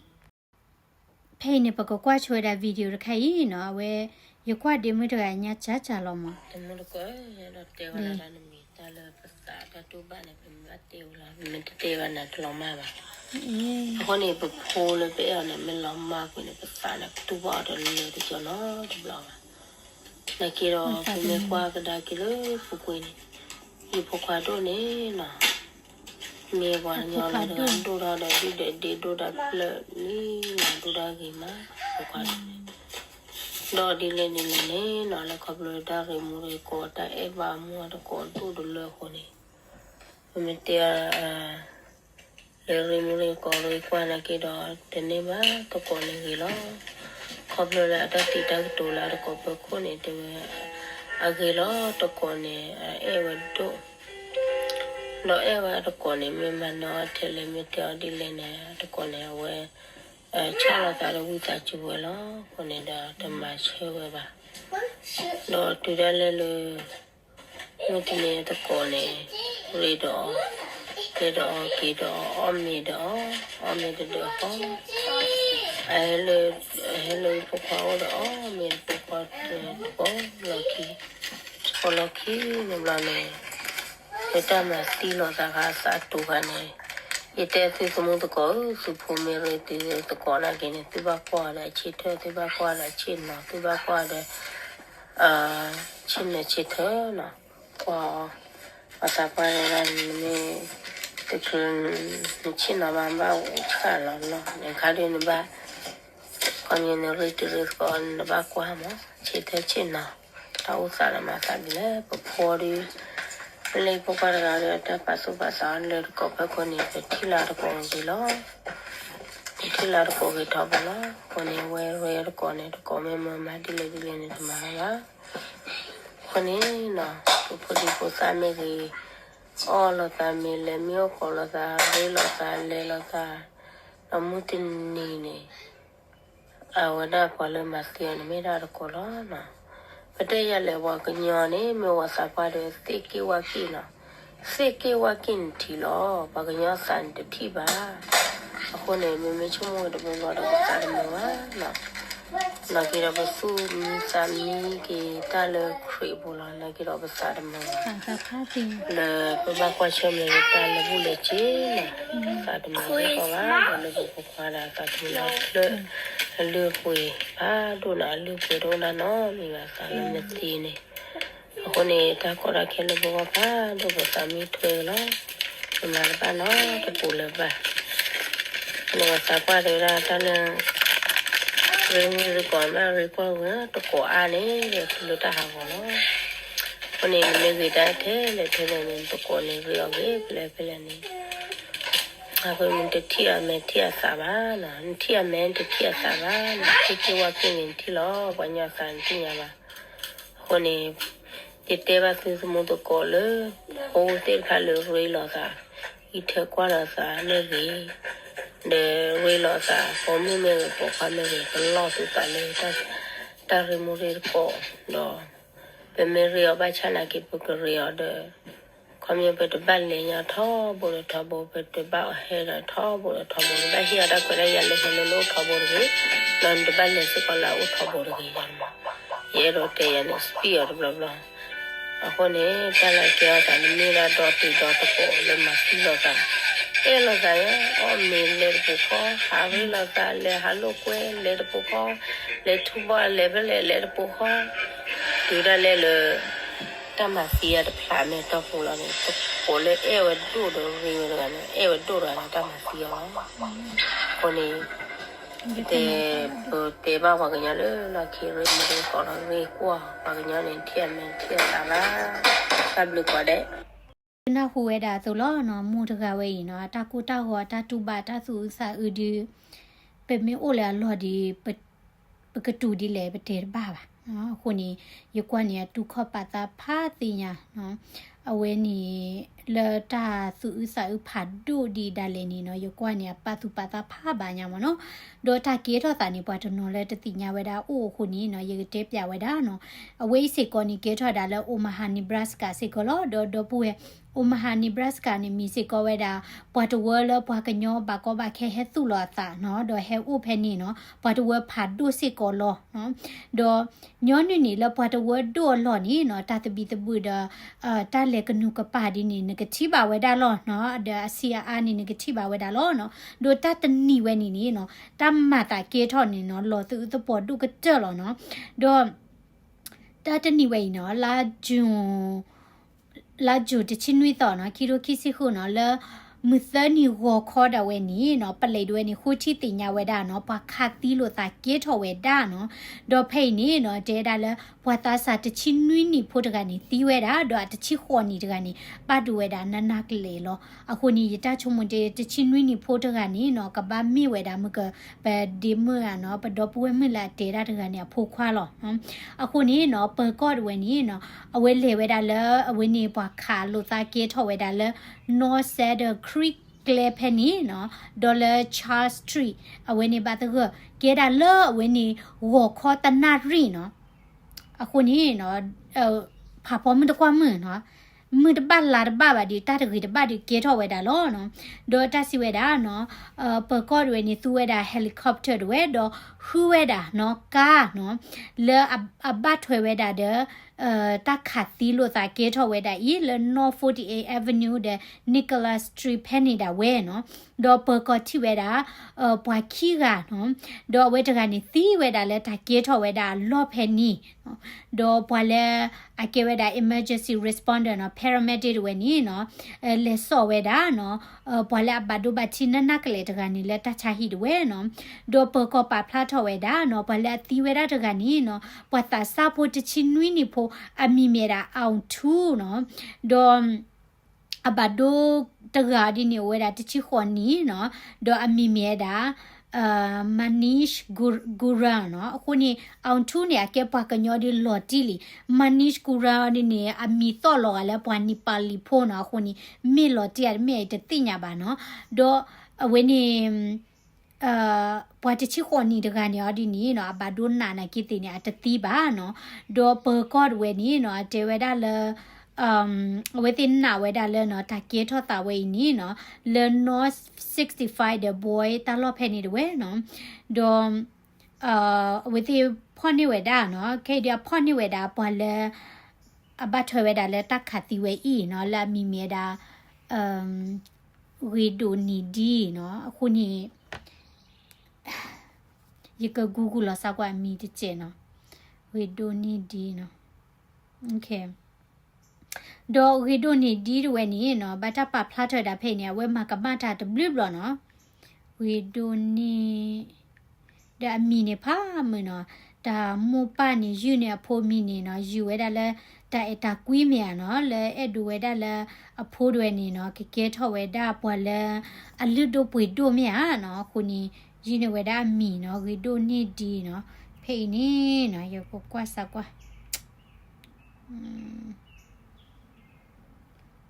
ဖဲအံၤန့ၣ် ပကကွၢ်ဆိဝဲဒၣ် video တခါအံၤနီၤ အဝဲ ယကွၢ်ဒ့မုၣ်တဂၤညါကၢ်ကၢ်လီၤမး တမုၣ်တကိး ဒီးတဲဝဲဒၣ်လၢနမံၤတၢ်လၢပသးတၢ်တူၢ်ဘၣ်န့ၣ် ပမ့ၢ်ဘၣ်တဲဝဲလီၤ မ့ၢ်တတဲဝဲန့ၣ် တလီၤမၢ်ဘၣ်. အဃိန့ၣ် ပဖိလၢပအဲၣ်အီၤန့ၣ် မ့ၢ်လီၤမၢ်ကွံာ်န့ၣ် ပသးန့ၣ် ပတူၢ်ဘၣ်အီၤတလၢတကီၢ်နီတဘျီဘၣ်. နာ်က့ဒီး ပမ့ၢ်ကွၢ်ကဒါက့ၤလၢပူၤကွံာ်န့ၣ် ယဖိခွါဒိၣ်န့ၣ်နီၤ မ့ၢ်ပှၤကညီလၢတဂၤဒိၣ်ထီၣ်ဒီး ဒုၣ်ဒီးဒ့ဒိၣ်တၢ်ဖျၢၣ်န့ၣ်နီၤ ဒိၣ်တၢ်ဂ့ၤမး ဖိခွါဒိၣ်န့ၣ် ဒီးဒ်လဲၣ်ဒ်လဲၣ်န့ၣ်နီၤ လၢခီဖျိတၢ်ရ့မူရ့ကိး တၢ်အဲၣ်ဘၣ်အမိၢ်တကိးဒိၣ်တလၢအဃိန့ၣ် ပမ့ၢ်တဲ လၢရ့မူရ့ကိးရ့ကွၢ်နာ်က့ဒီး တန့ၢ်ဘၣ်တကိးန့ၣ်ဂ့ၤလီၤ. ခီဖျိလၢအတၢ်တံာ်တၢ်ကတိၤလၢအတကိးပၢခိၣ်န့ၣ် တဲဝဲ အဂ့ၤလီၤ တကိးန့ၣ် အအဲၣ်ဝဲဒိၣ် ဒီးအဲၣ်ဝဲအတကိးန့ၣ် မ့ၢ်မၤနၢၤအီၤထဲလဲၣ် မ့ၢ်တဲအီၤဒ်လဲၣ်န့ၣ် အတကိးန့ၣ် အဝဲ ဆၣ်လီၤသးဒီးဝံသးစူၤဝဲလီၤ. အဃိန့ၣ်ဒီးတမၤဆၢဝဲဘၣ်. ဒီးတုၤဒၣ်လဲာ်လၢ မုၢ်တနံၤတကိးန့ၣ် ရ့ဒီးအီၤ, ရ့ဒီးအီၤက့ၤဒီးအီၤ အီၣ်မ့ၤဒီးအီၤ, အီၣ်မ့ၤတဒၢးဃီ, အဟဲလၢ အဟဲလၢဖိခွါအိၣ်ဒီးအီၣ်မ့ၤ ဖိခွါတကိးလီၢ်ခံ, တကိးလီၢ်ခံန့ၣ်ဘျီန့ၣ် လၢတၢ်မၤသံလိာ်သးခါအသးတူာ်ခါန့ၣ် ယတဲသုသမူသကိးဧၢ, သုဖိမ့ၢ်ရ့သုသကိးနာ်က့န့ၣ် သုဘၣ်ကွၢ်ဒီးအဆ့ထၢၣ်, သုဘၣ်ကွၢ်ဒီးအဆ့နီၤ, သုဘၣ်ကွၢ်ဒီး ဆ့နၢၤဆ့ထၢၣ်နီၤ, ကွၢ်အီၤ ပှၤသးပှၢ်တဲဒၣ် နမ့ၢ်တချုး နဆ့ၣ်နီၤဘၣ် ဘၣ်အိၣ်ဆှၣ်လီၤနီၤ နခါဒုးနဘၣ် ခီမ့ၢ်နရ့တံၤရ့သကိး နဘၣ်ကွၢ်မး ဆ့ထၢဆ့ၣ်နီၤ တၢ်အိၣ်သးလၢမၤသးဒ်လဲၣ် ပဖိဒုး ပလ့ဖိခွါတဂၤဒီး တၢ်ပာ်သူၣ်ပာ်သးအီၤလၢတကိးဖဲခိၣ်န့ၣ် ပထံၣ်လၢတကိးဂ့ၤလီၤ ပထံၣ်လၢတကိးဂ့ၤထီဘိလီၤ အဃိန့ၣ် ဝဲရဲတကိးန့ၣ် တကိးမ့ၢ်မၤဒ်လဲၣ်ဒ်လဲၣ်န့ၣ် တမၤဘၣ် အဃိန့ၣ်နီၤ ပဖိဒံဖိသၣ်မ့ၢ်ဂ့ၤ အီၣ်လိာ်သးမ့ၢ်လဲၤမ့ၢ်အိၣ်ဃီလိာ်သး ရ့လိာ်သး လဲၤလိာ်သး ဒီးမုၢ်တနံၤန့ၣ် အဝဲဒၣ်ပှၤလၢမၤသံအီၤန့ၣ် မ့ၢ်ဒၣ်တကိးလီၤနီၤ ပတဲယၤလဲၣ် ပှၤကညီန့ၣ် မ့ၢ်ဝဲသးပှၢ်ဒီး သ့ၣ်က့ၣ်ဝၣ်က့ၣ်နီၤ သ့ၣ်က့ၣ်ဝၣ်က့ၣ်န့ၣ်ထံၣ်လီၤ ပှၤကညီသးန့ၣ်တထံၣ်ဘၣ် အဃိန့ၣ် မ့မ့ၢ်ဆိကမိၣ်တဘျီဘျီဒီး ပသးတမုာ်ဘၣ်နီၤ နာ်က့ဒီးပသူၣ်မံသးမံက့ၤတၢ်လၢခရံာ်အပူၤလီၤ နာ်က့ဒီးပသးတမုာ်ဘၣ် လၢပဘၣ်ကွၢ်ဆၢၣ်မဲာ်က့ၤတၢ်လၢဘူၣ်လၢစ့န့ၣ် သးတမုာ်စ့ၢ်ကီးဘၣ် ဒီးလၢပဖိခွါဒီးသးတမုာ်လီၤချၢၣ် အလုၢ်အပှ့ၤ ဖးဒိၣ်န့ၣ် အလုၢ်အပှ့ၤတအိၣ်ဒၣ်နီတမံၤဘၣ် သးလၢမသံန့ၣ် အဃိန့ၣ် တၢ်ကီတၢ်ခဲလၢပဂီၢ်ဖးဒိၣ် ပသးမံထွဲလီၤ ပမၤတဘၣ်နီတပူၤလၢၤဘၣ် အဃိန့ၣ် ပှၤသးပှၢ်တဲဝဲဒၣ်တၢ်လၢ ရ့မုၢ်ရ့ကိးမး ရ့ကွၢ်ဝဲတကိးအါန့ၣ် ဒီးတုၤလၢတၢ်ဟးဂီၤလီၤ အဃိန့ၣ် နမ့ၢ်ဂ့ၤတၢ်ထဲလဲၣ်ထဲလဲၣ်န့ၣ် တကိးန့ၣ်ရ့အီၤဂ့ၤဖဲလဲၣ်ဖဲလဲၣ်န့ၣ် အဃိန့ၣ် နတထံၣ်အမဲာ်ထံၣ်အသးဘၣ်နီၤ နထံၣ်အမဲာ်နတထံၣ်အသးဘၣ်နီၤ သ့ၣ်က့ၣ်ဝၣ်က့ၣ်န့ၣ်နထံၣ်လီၤ ပှၤကညီသးနသ့ၣ်ညါဘၣ် အဃိန့ၣ် ယတဲဘၣ်သုသမူသကိးလၢ ဖိသ့ၣ်တဖၣ်လၢရ့လိာ်သး အံးထွဲကွၢ်လိာ်သးမ့ၢ်ဂ့ၤ ဒီးရ့လိာ်သး ပိာ်မုၣ်မ့ၢ်ဂ့ၤ ပိာ်ခွါမ့ၢ်ဂ့ၤ ပလီၢ်သုသးလၢ တၢ်ရ့မူရ့တကိး ဒီး ပမ့ၢ်ရ့အီၤဘၣ်ဆၣ်နာ်က့ ပကရ့အီၤဒီး ခီမ့ၢ်ပတဘၣ်လဲၤညါထီဘိဒီးထီဘိ ပတဘၣ်အီၤဟဲဒီးထီဘိဒီးထီဘိ နဘၣ်ဟ့ၣ်အီၤတၢ်ခွဲးတၢ်ယာ်လၢဟဲလၢလၢအိၣ်ထီဘိတဂ့ၤ, ဒီးနတဘၣ်လဲၤစ့ၢ်ကီးလၢအအိၣ်ထီဘိတဂ့ၤ. ယအဲၣ်ဒိးတဲယၤန့ၣ် စပံးအီၤတဘျီဘျီ. အဃိန့ၣ် တၢ်လၢကဲထီၣ်သးန့ၣ် မ့ၢ်ဒၣ်ဒီတံၤဒီသကိးလၢမၤသံလိာ်သး, အဲၣ်လိာ်သးယဲ အီၣ်မ့ၤလဲၤတပူၤဃီ, ဟးရ့လိာ်သး လဲၤဟးလိာ်ကွဲ လဲၤတပူၤဃီ, လဲၤထူဘီလဲၤဖဲလဲၣ် လဲၤတပူၤဃီ, တုၤဒၣ်လဲာ်လၢ တၢ်မၤသံအတဖျးန့ၣ် တီၢ်ပူၤလီၤန့ၣ် သကိးလၢအဲၣ်ဝဲဒိၣ်ဒီးရ့ဝဲတဂၤန့ၣ် အဲၣ်ဝဲဒိၣ်တဂၤန့ၣ် တၢ်မၤသံအီၤလီၤ. အဃိန့ၣ် တဲ ပတဲဘၣ်ပှၤကညီလၢ လီၢ်ခံရ့မုၢ်ရ့ကိးဒီးရ့ကွၢ် ပှၤကညီန့ၣ် ထံၣ်အမဲာ်ထံၣ်အသးဘၣ်. တၢ်ဘျုးကိးဂၤဒဲး. နၢ်ဟူဝဲဒၣ်အသိးလီၤနီၤ မိၢ်တဂၤဝဲအံၤနီၤ အတၢ်ကိၢ်တၢ်ဂီၤ အတၢ်တူၢ်ဘၣ်တၢ်သူၣ်အုးသးအုးဒုး ပမ့ၢ်အိၣ်လၢအလီၢ်ဒီး ပကတူၢ်ဒ်လဲၣ် ပတဲတဘၣ်ဘၣ်. အဃိန့ၣ် ယကွၢ်န့ၣ် အတူၢ်ခီၣ်ပာ်သးဖးသ့ၣ်ညါ အဝဲန့ၣ် လၢတၢ်သူၣ်အုးသးအုးဖးဒိၣ်ဒံးဒၣ်လဲာ်န့ၣ်နီၤ ယကွၢ်န့ၣ် အပာ်သူၣ်ပာ်သးဖးဘၣ်ညါမ့ၢ်နီၤ. ဒီးတၢ်ကဲထီၣ်သးန့ၣ် ပှၤတနီၤလၢတသ့ၣ်ညါဝဲဒၣ်အိၣ်အဃိန့ၣ်နီၤ ယကတဲပျးဝဲဒၣ်နီၤ. အဝဲအံၤစ့ၢ်ကီးန့ၣ် ကဲထီၣ်ဒၣ်လၢ Omaha Nebraska စ့ၢ်ကီးလီၤ. ဒီးဒီပုၢ်ဝဲၢ် Omaha Nebraska န့ၣ် မ့ၢ်စ့ၢ်ကီးဝဲဒၣ် ပှၤတဝၢလၢပှၤကညီဘၣ်ကီဘၣ်ခဲဟဲသူၣ်လီၤအသးနီၤ ဒီးဟဲအိၣ်ဖဲန့ၣ်နီၤ ပှၤတဝၢဖးဒိၣ်စ့ၢ်ကီးလီၤ. ဒီးညီနုၢ်န့ၣ်လၢပှၤတဝၢဒိၣ်အလီၢ်န့ၣ်နီၤ တၢ်သဘံၣ်သဘုၣ်ဒီး တၢ်လဲၤကနူၤကပၤဒ်န့ၣ် နကထံၣ်ဘၣ်ဝဲဒၣ်လီၤနီၤ ဒီးအဆံးအအါန့ၣ် နကထံၣ်ဘၣ်ဝဲဒၣ်လီၤနီၤ. ဒီးတၢ်တနံၤဝဲန့ၣ်န့ၣ်နီၤ တၢ်မၤသးကဲထီၣ်န့ၣ်နီၤ လီၤသးအုးသပှီၤဒိၣ်ကတၢၢ်လီၤနီၤ. ဒီး တၢ်တနံၤဝဲအံၤနီၤ လါ June လါ June တဆံနွံသီနီၤ ခံထိခံဆံဃုနီၤ လၢမုၢ်သၢနံၤဂီၤခီဒၣ်ဝဲန့ၣ်နီၤ ပလံးဒၣ်ဝဲန့ၣ် ဃုထံၣ်သ့ၣ်ညါဝဲဒၣ်နီၤ ပှၤခးသံလိာ်သးကဲထီၣ်ဝဲဒၣ်နီၤ. ဒီးဖဲအံၤန့ၣ်နီၤ တဲဒၣ်လၢ ပှၤသးစၢ်တဆံနွံနံၣ်ဖိတဂၤန့ၣ် သံဝဲဒၣ် ဒီးအတဆံဃိးနံၣ်တဂၤန့ၣ် ဘၣ်ဒိဝဲဒၣ်နးနးကလဲာ်လီၤ. အဃိန့ၣ် ယတၢ်ဆိကမိၣ်တဲ တဆံနွံနံၣ်ဖိတဂၤန့ၣ်နီၤ ကဘၣ်မ့ၢ်ဝဲဒၣ်မ့ၢ်က ပဒ့မုၣ်ဧါနီၤ ပဒီပုၢ်ဝဲၢ်မုၣ်လၢအတဲဒၣ်တဂၤန့ၣ်အဖိခွါလီၤ. အဃိန့ၣ်နီၤ ပၢၤကီၢ်ဒၣ်ဝဲန့ၣ်နီၤ အဝဲလဲၤဝဲဒၣ်လၢ အဝဲန့ၣ်ပှၤခးလိာ်သးကဲထီၣ်ဝဲဒၣ်လၢ North Saddle Creek ကျဲဖဲန့ၣ်နီၤ ဒီးလၢ Charles Street အဝဲန့ၣ်ဘၣ်သဂၢၢ် ကဲဒၣ်လၢအဝဲန့ၣ် ဂီၤခီတနၣ်ရံၣ်နီၤ. အဃိန့ၣ်နီၤ ဖးဖီမုၢ်တကွၢ်မုၢ်နီၤ မုၢ်တဘၣ်လါတဘၣ်ဘၣ်ဒီး တၢ်တဂ့ၤတဘၣ်ဒီးကဲထီၣ်ဝဲဒၣ်လီၤနီၤ. ဒီးတၢ်စံးဝဲဒၣ်နီၤ ပၢၤကီၢ်ဒၣ်ဝဲန့ၣ် သူဝဲဒၣ် helicopter ဒၣ်ဝဲ ဒီးဃုဝဲဒၣ်နီၤ ကါနီၤ လၢအဘၣ်ထွဲဝဲဒၣ်ဒီး တၢ်ခးသံလိာ်သးကဲထီၣ်ဝဲဒၣ်အံၤ လၢ North forty-eight Avenue ဒီး Nicholas Street ဖဲန့ၣ်ဒၣ်ဝဲနီၤ, ဒီးပၢၤကီၢ်ထံၣ်ဝဲဒၣ် ပှၤခံဂၤနီၤ, ဒီးအဝဲတဂၤန့ၣ်သံဝဲဒၣ်လၢတၢ်ကဲထီၣ်ဝဲဒၣ်အလီၢ်ဖဲန့ၣ်, ဒီးပှၤလၢအကဲဝဲဒၣ် emergency responder နီၤ paramedic တဝဲန့ၣ်နီၤ, လဲၤစိာ်ဝဲဒၣ်နီၤ ပှၤလၢအဘၣ်ဒိဘၣ်ထံးနးနးကလဲာ်တဂၤန့ၣ်လၢတၢ်ဆါဟံၣ်တဝဲနီၤ, ဒီးပၢၤကီၢ်ပာ်ဖျါထီၣ်ဝဲဒၣ်နီၤ ပှၤလၢအသံဝဲဒၣ်တဂၤန့ၣ်နီၤ ပှၤသးစၢ်ဖိတဆံနွံနံၣ်ဖိ အမံၤမ့ၢ်ဝဲဒၣ် အောင်ထူနီၤ, ဒီး အဘၣ်ဒိတဂၤဒ်န့ၣ် အိၣ်ဝဲဒၣ်တဆံဃိးနံၣ်နီၤ, ဒီးအမံၤမ့ၢ်ဝဲဒၣ် Manish Gu- Gurung နီၤ. အဃိန့ၣ် အောင်ထူန့ၣ် အကဲပှၤကညီဒ်လီၤတံၢ်လံ, Manish Gurung ဒ်န့ၣ် အမံၤသီၣ်လီၤဂာ်လၢပှၤ Nepali ဖိနီၤ, အဃိန့ၣ် မ့ၢ်လီၤတံၢ်ဧါတမ့ၢ်အံၤတသ့ၣ်ညါဘၣ်နီၤ, ဒီးအဝဲန့ၣ် ပှၤတဆံဃိးနံၣ်တဂၤန့ၣ်အီၤဒ်န့ၣ်နီၤ အဘၣ်ဒိနးနာ်က့သ့ၣ်န့ၣ် အတသံဘၣ်နီၤ, ဒီးပၢၤကီၢ်တဝဲန့ၣ်နီၤ အတဲဝဲဒၣ်လၢ အဝဲသ့ၣ်နာ်ဝဲဒၣ်လၢနီၤ တၢ်ကဲထီၣ်သးဝဲအံၤန့ၣ်နီၤ လၢ North sixty-five ဒီး Boy တၢ်လီၢ်ဖဲန့ၣ်တဝဲနီၤ, ဒီး အဝဲသ့ၣ်ဖီၣ်န့ၢ်ဝဲဒၣ်နီၤ ခဲအံၤဒ်အဖီၣ်န့ၢ်ဝဲဒၣ်ပှၤလၢ အဘၣ်ထွဲဝဲဒၣ်လၢတၢ်ခးသံဝဲအံၤနီၤ လၢအမံၤမ့ၢ်ဝဲဒၣ် ဂ့ၤဒိၣ်န့ၢ်ဒံနီၤ, အဃိန့ၣ် ယက Google လီၤစၢ်ကွၢ်အမံၤတစဲးနီၤ, ဂ့ၤဒိၣ်န့ၢ်ဒံနီၤ, ဒီးဂ့ၤဒိၣ်န့ၢ်ဒံတဝဲန့ၣ်နီၤ ဘၣ်တၢ်ပာ်ဖျါထီၣ်ဝဲဒၣ်ဖဲအံၤန့ၣ် အဝဲမၤကမၣ်တၢ်တဘျုးဘျီနီၤ, ဂ့ၤဒိၣ်န့ၢ် ဒီးအမံၤန့ၣ်ဖးမုၢ်နီၤ, တၢ်မိၢ်ပၢ်န့ၣ် ယုၢ်န့ၢ်အဖိမံၤန့ၣ်နီၤ ယုၢ်ဝဲဒၣ်လၢ တၢ်အဲၣ်တၢ်ကွံမ့ၢ်ဧါနီၤ လၢအဲၣ်ဒိးဝဲဒၣ်လၢ အဖိတဝဲန့ၣ်နီၤ ကကဲထီၣ်ဝဲဒၣ်ပှၤလၢ အလုၢ်ဒိၣ်ပှ့ၤဒိၣ်မ့ၢ်ဧါနီၤ, အဃိန့ၣ် ယုၢ်န့ၢ်ဝဲဒၣ်အမံၤနီၤ ဂ့ၤဒိၣ်န့ၢ်ဒံနီၤ, ဖဲအံၤန့ၣ်နီၤ ယကကွၢ်စၢ်ကွၢ်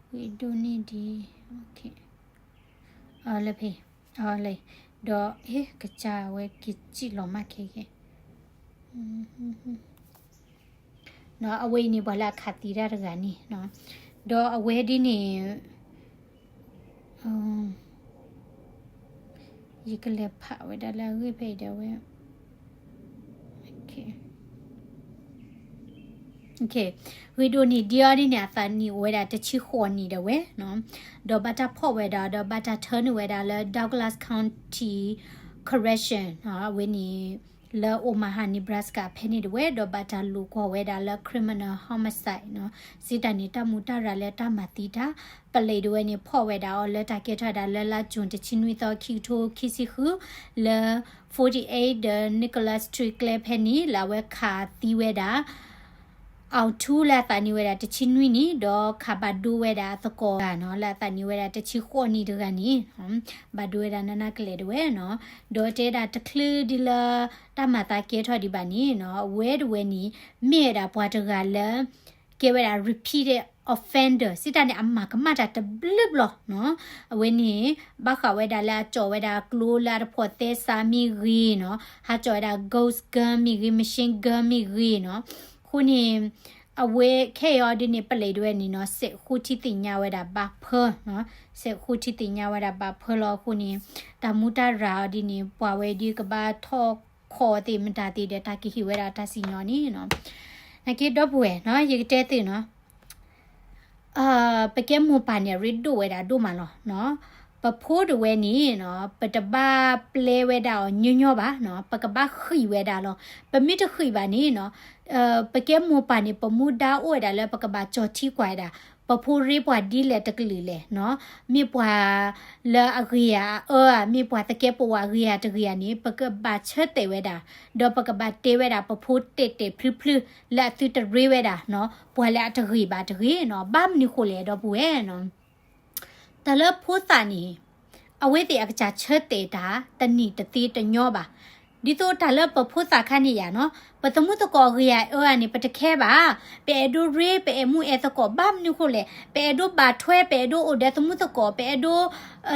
ဂ့ၤဒိၣ်န့ၢ်ဒံ လၢဖဲ လၢ ဒီး ကစၢ်ဝဲကစံၣ်လီၤမၢ်ခဲကဲ အဝဲအံၤန့ၣ် ပှၤလၢအခးသံတၢ်တဂၤန့ၣ်နီၤ, ဒီးအဝဲဒ်န့ၣ် ယကလဲၤဖးဝဲဒၣ်လၢအဂ့ၢ်ဖဲအံၤဒီးဝဲ ဂ့ၤဒိၣ်န့ၢ်ဒံအီၤဒ်န့ၣ် အသးနံၣ်အိၣ်ဝဲဒၣ်တဆံဃိးနံၣ်ဒၣ်ဝဲနီၤ, ဒီးဘၣ်တၢ်ဖီၣ်ဝဲဒၣ် ဒီးဘၣ်တၢ်ထၢနုာ်ဝဲဒၣ်လၢ Douglas County Correction နီၤ, အဝဲန့ၣ် လၢ Omaha Nebraska ဖဲန့ၣ်ဒၣ်ဝဲ ဒီးဘၣ်တၢ်လိာ်ကွီၢ်ဝဲဒၣ်လၢ criminal homicide နီၤ, စံးတၢ်န့ၣ် တၢ်မူးတၢ်ရၤလၢတၢ်မၤသံတၢ် ပလံးဒၣ်ဝဲန့ၣ် ဖီၣ်ဝဲဒၣ်အီၤလၢတၢ်ကဲထီၣ်ဝဲဒၣ်လၢလါ June တဆံနွံသီ ခံကထိခံဆံဃု လၢ forty-eight ဒီး Nicholas Street ကျဲဖဲန့ၣ် လၢအဝဲခးသံဝဲဒၣ် အောင်ထူလၢအသးနံၣ်ဝဲဒၣ်တဆံနွံနံၣ် ဒီးခးဘၣ်ဒိဝဲဒၣ်အသကိးတဂၤနီၤ လၢအသးနံၣ်ဝဲဒၣ်တဆံဃိးနံၣ်တဂၤန့ၣ် ဘၣ်ဒိဝဲဒၣ်နးနးကလဲာ်ဒၣ်ဝဲနီၤ, ဒီးတဲဒၣ်တချုးဒ်လၢ တၢ်မၤသးကဲထီၣ်ဒံးဘၣ်န့ၣ်နီၤ အဝဲတဝဲန့ၣ် မ့ၢ်ဝဲဒၣ်ပှၤတဂၤလၢ ကဲဝဲဒၣ် repeated offender စံးတၢ်န့ၣ် အမၤကမၣ်တၢ်တဘျုးဘျီနီၤ, အဝဲန့ၣ် ဘၣ်ဃးဝဲဒၣ်လၢအကၠီၣ်ဝဲဒၣ်ကျိလၢအတဖိးသဲစးမ့ၢ်ဂ့ၤနီၤ, ဟးကၠီၣ်ဝဲဒၣ် ghost gun မ့ၢ်ဂ့ၤ machine gun မ့ၢ်ဂ့ၤနီၤ, အဃိန့ၣ် အဝဲခဲအံၤအီၤဒ်န့ၣ် ပလံးဒၣ်ဝဲန့ၣ်နီၤ စဲးဃိထံသ့ၣ်ညါဝဲဒၣ်ဘၣ်ဖၢနီၤ, စဲးဃိထံသ့ၣ်ညါဝဲဒၣ်ဘၣ်ဖၢလီၤအဃိန့ၣ် တၢ်မူတၢ်ရၤအီၤဒ်န့ၣ် ပှၤဝဲဒ်ကဘၣ်ထီၣ်ခီၣ်သ့ၣ်မတၤသ့ၣ်ဒီး တၢ်ကဟ့ၣ်ဝဲဒၣ်တၢ်စံၣ်ညီၣ်န့ၣ်နီၤ, နာ်က့ဒီပုၢ်ဝဲၢ်နီၤ ယကတဲသုနီၤ ပကဲမိၢ်ပၢ်န့ၣ် ရ့ဒိၣ်ဝဲဒၣ်ဒိၣ်မးလီၤနီၤ, ပဖိတဝဲန့ၣ်နီၤ ပတဘၣ်ပျဲဝဲဒၣ်အီၤညီညီဘၣ်နီၤ, ပကဘၣ်ဃံးဝဲဒၣ်လီၤ, ပမ့ၢ်တဃံးဘၣ်န့ၣ်နီၤ ပကဲမိၢ်ပၢ်န့ၣ် ပမူဒါအိၣ်ဝဲဒၣ်လၢပကဘၣ်ကၠီၤထံကွၢ်ဝဲဒၣ် ပဖိရ့ပှၤဒ်လဲၣ်တကလုာ်လဲၣ်နီၤ, မ့ၢ်ပှၤလၢအဂ့ၤဧါအၢဧါ မ့ၢ်ပှၤသကဲးပဝးဂ့ၤဧါတဂ့ၤဧါန့ၣ် ပကဘၣ်ဆၢတဲာ်ဝဲဒၣ်, ဒီးပကဘၣ်တဲဝဲဒၣ်ပဖိတဲာ်တဲာ်ဖျုဖျု လၢအသုတရ့ဝဲဒၣ်နီၤ, ပှၤလၢအတဂ့ၤဘၣ်တဂ့ၤနီၤ, ဘၣ်မနုၤဃိလဲၣ်ဒီပုၢ်ဝဲၢ်နီၤ တၢ်လၢဖိသၣ်န့ၣ် အဝဲသ့ၣ်အကစၢ်ဆၢတဲာ်တၢ် တနံၤတသ့တညီဘၣ်. ဒ်သိးတၢ်လၢပဖိသၣ်ခါန့ၣ်ယါနီၤ, ပသမူသကိးဂ့ၤဧါအၢဧါန့ၣ် ပတခဲဘၣ်. ပအဲၣ်ဒိးရ့ ပအဲၣ်မူအဲၣ်သကိးဘၣ်မနုၤဃိလဲၣ်, ပအဲၣ်ဒိးဘၣ်ထွဲ ပအဲၣ်ဒိးအိၣ်ဒီးသမူသကိး ပအဲၣ်ဒိး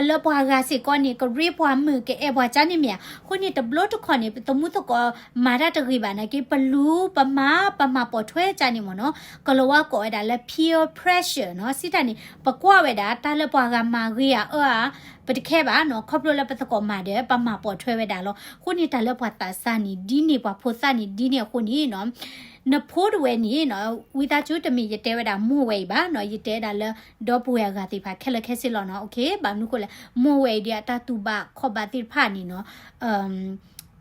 လၢပှၤဂၤစ့ၢ်ကီးန့ၣ် ကရ့ပှၤမုာ် ကအဲၣ်ပှၤကၢန့ၣ်မ့ၢ်ဧါ. အဃိန့ၣ် တဘျီတခီၣ်န့ၣ် ပသမူသကိးမၤတၢ်တဂ့ၤဘၣ်နာ်က့ ပလူၤပမၤ ပမၤပိာ်ထွဲကၢန့ၣ်မ့ၢ်နီၤ, ကလီၤဝါကိးဝဲဒၣ်လၢ peer pressure နီၤ. စံးတၢ်န့ၣ် ပကွၢ်ဝဲဒၣ် တၢ်လၢပှၤဂၤမၤဂ့ၤဧါအၢဧါ ပတခဲဘၣ်နီၤ, ခီဖျိလၢပသကိးမၤဒီး ပမၤပိာ်ထွဲဝဲဒၣ်လီၤ. အဃိန့ၣ် တၢ်လၢပှၤသးစၢ်န့ၣ် ဒ်န့ၣ် ပှၤဖိသၣ်န့ၣ် ဒ်န့ၣ်အဃိန့ၣ်နီၤ နဖိတဝဲန့ၣ်နီၤ, ဝံသးစူၤ တမ့ၢ်ယတဲဝဲဒၣ်မိၢ်ဝဲအံၤဘၣ်နီၤ, ယတဲဒၣ်လၢ ဒီပုၢ်ဝဲၢ်အဂၤသ့ၣ်တဖၣ်ခဲလၢာ်ခဲဆ့လီၤနီၤ. ဘၣ်မနုၤဃိလဲၣ်, မိၢ်ဝဲအံၤဒီးအတၢ်တူၢ်ဘၣ်ခီၣ်ဘၣ်သ့ၣ်တဖၣ်န့ၣ်နီၤ,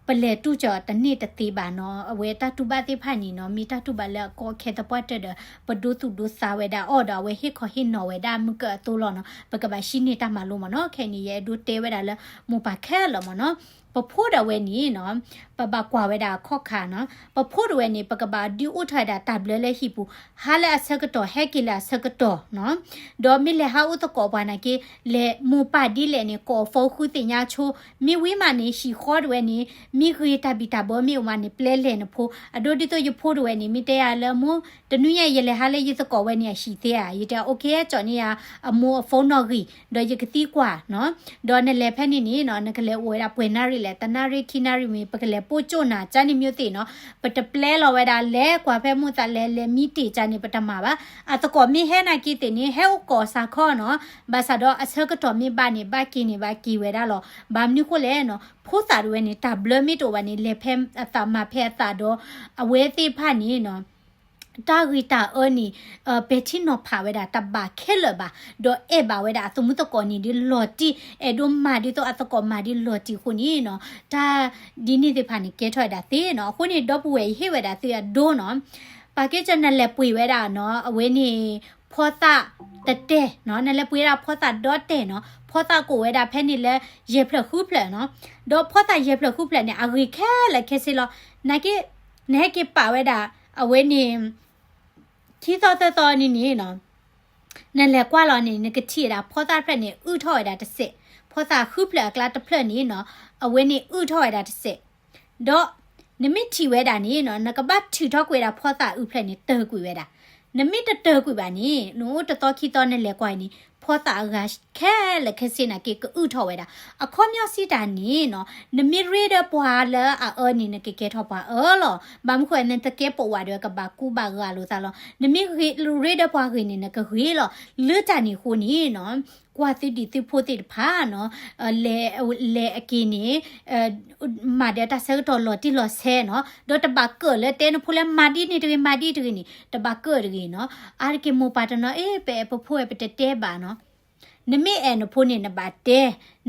ပလဲၤတူၢ်ကီၤတန့ၢ်တသ့ဘၣ်နီၤ. အဝဲတၢ်တူၢ်ဘၣ်သ့ၣ်တဖၣ်န့ၣ်နီၤ, မ့ၢ်တၢ်တူၢ်ဘၣ်လၢအကီခဲသပှၢ်တၢၢ်ဒီး ပဒိသူၣ်ဒိသးဝဲဒၣ်အီၤဒီး အဝဲဟ့ၣ်ခီဟ့ၣ်နီၤဝဲဒၣ်မုၢ်ကၢအသိးလီၤနီၤ. ပကဘၣ်ဟံးန့ၢ်တၢ်မၤလိမ့ၢ်နီၤ. ခဲအံၤန့ၣ် ယအဲၣ်ဒိးတဲဝဲဒၣ်လၢမိၢ်ပၢ်ခဲလၢာ်မ့ၢ်နီၤ. ပဖိဒၣ်ဝဲန့ၣ်နီၤ, ပဘၣ်ကွၢ်ဝဲဒၣ်အခီၣ်ခါနီၤ. ပဖိဒၣ်ဝဲန့ၣ် ပကဘၣ်ဒုးအိၣ်ထီၣ်ဝဲဒၣ်တၢ်ဘျၢလၢဟံၣ်ပူၤ, ဟးလၢအဆၢကတီၢ် ဟဲက့ၤလၢအဆၢကတီၢ်နီၤ. ဒီးမ့ၢ်လဲၤဟးအိၣ်သကိးပှၤနာ်က့ လဲၤမိၢ်ပၢ်ဒ်လဲၣ်န့ၣ် ကိးအphoneဃုသ့ၣ်ညါဆိ, မ့ၢ်ဝံၤမးန့ၣ် ဟံၣ်ဃီဒၣ်ဝဲန့ၣ် မ့ၢ်ဂ့ၤတၢ်ဘံၣ်တၢ်ဘၢမ့ၢ်အိၣ်မးန့ၣ် ပျဲလဲၤနဖိ. အဒိဒ်သိးယဖိဒၣ်ဝဲန့ၣ် မ့ၢ်တဲယၤလၢမိၢ် တနွံညါယလဲၤဟးလၢယသကိးဝဲန့ၣ်အဟံၣ်သ့ဧါ, ယတဲ okay ကၠီၣ်န့ၢ်ယၤအမိၢ်အphoneနီၣ်ဂံၢ်, ဒီးယကသံကွၢ်နီၤ. ဒီးနလဲၤဖဲန့ၣ်န့ၣ်နီၤ, နကလဲၤအိၣ်ဝဲဒၣ်ပှဲၤနၣ်ရံၣ်လဲၣ်, တနၣ်ရံၣ်ခံနၣ်ရံၣ်မ့ၢ် ပကလဲၤပိၢ်ကၠိၣ်နၤ ကန့ၣ်မ့ၢ်သ့ၣ်နီၤ. ပတပျဲလီၤဝဲဒၣ် လဲၤကွၢ်ဖဲမိၢ်သးလဲၤ လဲၤမံတ့ၢ်ကန့ၣ် ပတမၤဘၣ်. အသကိးမ့ၢ်ဟဲနာ်က့သ့ၣ်န့ၣ် ဟဲအိၣ်ကိးစ့ၢ်ကီးနီၤ. ဘၣ်ဆၣ်ဒီးအဆၢကတီၢ်မ့ၢ်ဘၣ်န့ၣ် ဘၣ်က့ၤန့ၣ် ဘၣ်က့ၤဝဲဒၣ်လီၤ. ဘၣ်မနုၤဃိလဲၣ်နီၤ, ဖိသၣ်တဝဲန့ၣ် တၢ်ဘျၢမ့ၢ်တအိၣ်ဘၣ်န့ၣ် လဲၤဖဲအသးမၤဖဲအသးဒီး အဝဲသ့ၣ်တဖၣ်န့ၣ်နီၤ တၢ်ဂ့ၤတၢ်အၢန့ၣ် ပဲာ်ထံနီၤဖးဝဲဒၣ်တဘၣ်ခဲလၢာ်ဘၣ်, ဒီးအဲၣ်ဘၣ်ဝဲဒၣ်အသမူသကိးန့ၣ်ဒ်လီၤတံၢ်, အဲၣ်ဒိးမၤဒ်သိးအသကိးမၤဒ်လီၤတံၢ်အဃိန့ၣ်နီၤ, တၢ်ဒ်န့ၣ်သ့ၣ်တဖၣ်န့ၣ် ကဲထီၣ်ဝဲဒၣ်သ့နီၤ. အဃိန့ၣ် ဒီပုၢ်ဝဲၢ်အံၤဟ့ၣ်ဝဲဒၣ်သုအဒိနီၤ, ပာ်ကဲကၠီၣ် နလဲၤပှ့ၤဝဲဒၣ်နီၤ, အဝဲန့ၣ် ဖီသၣ်တတဲာ်နီၤ, နလဲၤပှ့ၤဝဲဒၣ်ဖီသၣ်ဒီတဲာ်နီၤ, ဖီသၣ်ကအိၣ်ဝဲဒၣ်ဖဲန့ၣ်လၢ ယဲၢ်ဖျၢၣ်ဃုဖျၢၣ်နီၤ, ဒီးဖီသၣ်ယဲၢ်ဖျၢၣ်ဃုဖျၢၣ်န့ၣ် အဂ့ၤခဲလၢာ်ခဲဆ့လီၤ. နာ်က့ နဟဲက့ၤပာ်ဝဲဒၣ် အဝဲန့ၣ် ခံသီသၢသီန့ၣ်န့ၣ်နီၤ, နလဲၤကွၢ်လီၤန့ၣ် နကထံၣ်ဝဲဒၣ် ဖီသၣ်တဖျၢၣ်န့ၣ် အုၣ်ထီၣ်ဝဲဒၣ်တစဲး, ဖီသၣ်ဃုဖျၢၣ်အကျါတဖျၢၣ်န့ၣ်နီၤ, အဝဲန့ၣ်အုၣ်ထီၣ်ဝဲဒၣ်တစဲး, ဒီးနမ့ၢ်ထံၣ်ဝဲဒၣ်န့ၣ်နီၤ, နကဘၣ်ထုးထီၣ်ကွံာ်ဝဲဒၣ်ဖီသၣ်အုၣ်ဖျၢၣ်န့ၣ် တၢၢ်ကွံာ်ဝဲဒၣ်. နမ့ၢ်တတၢၢ်ကွံာ်ဘၣ်န့ၣ် နအိၣ်တသီခံသီနလဲၤကွၢ်အံၤန့ၣ် ဖီသၣ်အဂၤခဲလၢာ်ခဲဆ့နာ်က့ ကအုၣ်ထီၣ်ဝဲဒၣ်. အခီပညီစံးတၢ်န့ၣ်နီၤ, နမ့ၢ်ရ့ဒီးပှၤလၢအအၢန့ၣ် နကကဲထီၣ်ပှၤအၢလီၤ. ဘၣ်မနုၤဃိ နတကဲပိာ်ဝဲဒီးကဘၣ်ကူဘၣ်ဂာ်လိာ်သးလီၤ. နမ့ၢ်ရ့ဒီးပှၤဂ့ၤန့ၣ် နကဂ့ၤလီၤ. လၢတၢ်န့ၣ်အဃိန့ၣ်နီၤ, ကွၢ်သုဒံးသုဖိသ့ၣ်တဖၣ်နီၤ, လဲၤအက့ၤန့ၣ် မၤဒီးတၢ်ဆၢကတီၢ်လီၤတံၢ်လီၤဆဲးနီၤ, ဒီးတဘၣ်ကၢၣ်လၢတဲနဖိလၢ မၤဒ်န့ၣ်တဂ့ၤ မၤဒ်တဂ့ၤန့ၣ် တဘၣ်ကၢၣ်တဂ့ၤနီၤ. အါတက့ၢ်မိၢ်ပၢ်တနီၤ အ့ ပအဲၣ်ပဖိဝဲ ပတတဲဘၣ်နီၤ. နမ့ၢ်အဲၣ်နဖိန့ၣ် နဘၣ်တဲ,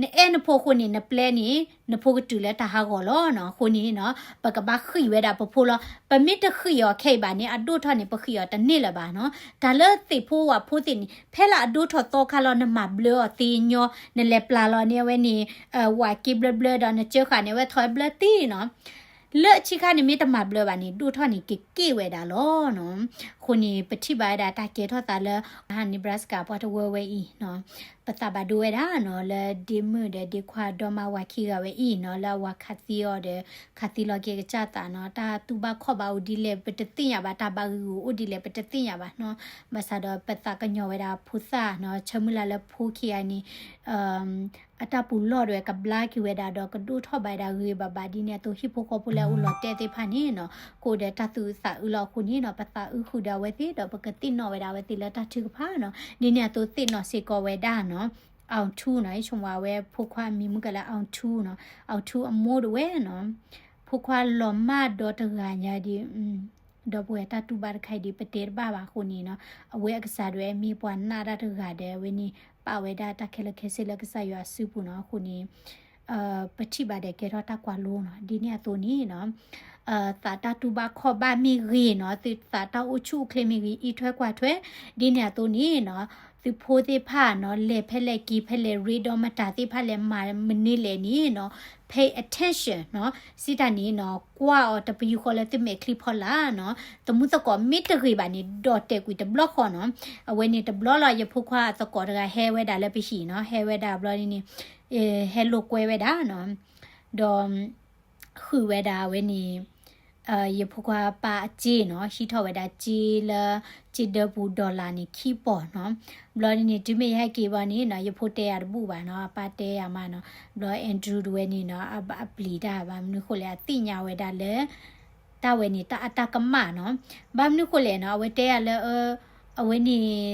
နအဲၣ်နဖိအဃိန့ၣ် နပျဲန့ၣ် နဖိကတုၤလၢတၢ်ဟးဂီၤလီၤနီၤ. အဃိန့ၣ်နီၤ, ပကဘၣ်ဃံးဝဲဒၣ်ပဖိလီၤ. ပမ့ၢ်တဃံးအီၤခဲအံၤဘၣ်န့ၣ် အဒိၣ်ထီၣ်န့ၣ် ပဃံးအီၤတန့ၢ်လၢၤဘၣ်နီၤ. တၢ်လၢသ့ၣ်ဖိဝၣ်ဖိသ့ၣ်န့ၣ် ဖဲလၢအဒိၣ်ထီၣ်သီခါလီၤ နမၤဘျၢအီၤသ့ညီ, နလဲၤပျၢ်လီၤန့ၣ် အဝဲန့ၣ် ဝၣ်က့ဘျၢဘျၢဒီး နကၢဃာ်န့ၣ် အဝဲထီၣ်ဘျၢတံၢ်နီၤ. လၢအဆံးခါန့ၣ် မ့ၢ်တမၤဘျၢဘၣ်န့ၣ် ဒိၣ်ထီၣ်န့ၣ် ကက့ၣ်ဝဲဒၣ်လီၤနီၤ. အဃိန့ၣ် ပထံၣ်ဘၣ်ဝဲဒၣ်တၢ်ကဲထီၣ်သးလၢ Nebraska ပှၤတဝၢဝဲအံၤနီၤ, ပသးဘၣ်ဒိဝဲဒၣ်နီၤ, လၢဒ့မုၣ်ဒီးဒ့ခွါဒီမါ ဝၤခံဂၤဝဲအံၤနီၤ, လၢအဝၤခးသံအီၤဒီး ခးသံလီၤက့ၤကစၢ်သးနီၤ. တၢ်တူၢ်ဘၣ်ခီၣ်ဘၣ်အိၣ်ဒ်လဲၣ် ပတသ့ၣ်ညါဘၣ်, တၢ်ဘၣ်ဂံၢ်ဂူာ်အိၣ်ဒ်လဲၣ် ပတသ့ၣ်ညါဘၣ်နီၤ. ဘၣ်ဆၣ်ဒီးပသးကညီၤဝဲဒၣ်ဖိသၣ်နီၤ, ဆၢမုၢ်လၢ်လၢဖိခံဂၤန့ၣ် အတၢ်ပူၤလီၢ်ဒၣ်ဝဲ ကဘျါက့ၤဝဲဒၣ်ဒီး ကဒိၣ်ထီၣ်ဘၣ်ဝဲဒၣ်ဂ့ၤဂ့ၤဘၣ်ဘၣ်ဒ်န့ၣ်အသိး ဟံၣ်ဖိဃီဖိလၢအအိၣ်လီၤတဲာ်သ့ၣ်တဖၣ်န့ၣ်နီၤ, ကအိၣ်ဒီးတၢ်သူၣ်အုးသးအုးလီၤ. အဃိန့ၣ်နီၤ, ပသးအုးဃုာ်ဒီးအဝဲသ့ၣ်ဒီး ပကသ့ၣ်နီၣ်ဝဲဒၣ်အဝဲသ့ၣ်လၢတၢ်ထုကဖၣ်နီၤ. ဒ်န့ၣ်အသိးသ့ၣ်နီၣ်စ့ၢ်ကီးဝဲဒၣ်နီၤ, အောင်ထူးနီၤ, ယဆိကမိၣ်အဝဲဖိခွါအမံၤမုၢ်ကလၢ အောင်ထူးနီၤ, အောင်ထူးအမိၢ်ဒၣ်ဝဲနီၤ, ဖိခွါလီၤမၢ်ဒီတဂၤညါဒ် ဒီပုၢ်ဝဲၢ် တၢ်တူၢ်ဘၣ်တခါအံၤဒ် ပတဲတဘၣ်ဘၣ်အဃိန့ၣ်နီၤ, အဝဲအကစၢ်ဒၣ်ဝဲမ့ၢ်ပှၤနာ်တၢ်တဂၤဒီး အဝဲန့ၣ် ပာ်ဝဲဒၣ်တၢ်ခဲလၢာ်ခဲဆ့လၢကစၢ်ယွၤအစုပူၤနီၤ. အဃိန့ၣ် ပထံၣ်ဘၣ်ဒီးကဲထီၣ်တၢ်ကွၢ်လိနီၤ. ဒ်န့ၣ်အသိးန့ၣ်နီၤ, သးတၢ်တူၢ်ဘၣ်ခီၣ်ဘၣ်မ့ၢ်ဂ့ၤနီၤ, သုသးတၢ်အိၣ်ဆူၣ်အိၣ်ချ့မ့ၢ်ဂ့ၤ အံးထွဲကွၢ်ထွဲ, ဒ်န့ၣ်အသိးန့ၣ်နီၤ, သုဖိသ့ၣ်တဖၣ်နီၤ, လဲၤဖဲလဲၣ်က့ၤဖဲလဲၣ် ရ့ဒီမတၤသ့ၣ်တဖၣ်လဲၣ် မၤမနုၤလဲၣ်န့ၣ်နီၤ, pay attention နီၤ, စံးတၢ်န့ၣ်နီၤ, ကွၢ်အီၤတပယူာ်ဃီလၢသုမဲာ်ချံဖီလာ်နီၤ, သမူသကိးမ့ၢ်တဂ့ၤဘၣ်န့ၣ် ဒီးတဲာ်ကွံာ်တဘျီဃီနီၤ. အဝဲန့ၣ်တဘျီလီၤ ယဖိခွါအသကိးတဂၤဟဲဝဲဒၣ်လၢပဟံၣ်နီၤ, ဟဲဝဲဒၣ်ဘျီန့ၣ် ဟဲလိာ်ကွဲဝဲဒၣ်နီၤ, ဒီး ဃုာ်ဝဲဒၣ်အဝဲန့ၣ် ယဖိခွါပၢ်အစ့နီၤ, ဟံးထီၣ်ဝဲဒၣ်စ့လၢ စ့ဒၢပူၤ dollar န့ၣ် ခံပီၢ်နီၤ. ဘျီန့ၣ် တုၤမ့ၢ်ယဟဲက့ၤဘၣ်န့ၣ်နီၤ, ယဖိတဲယၤတဘူၣ်ဘၣ်နီၤ, အပၢ်တဲယၤမးနီၤ. ဘျီ Andrew တဝဲန့ၣ်နီၤ, အပျံၤတၢ်ဘၣ်မနုၤဃိလဲၣ်, အသ့ၣ်ညါဝဲဒၣ်လၢ တၢ်ဝဲန့ၣ် တၢ်အတၢ်ကမၣ်နီၤ. ဘၣ်မနုၤဃိလဲၣ်နီၤ, အဝဲတဲယၤလၢ အဝဲန့ၣ်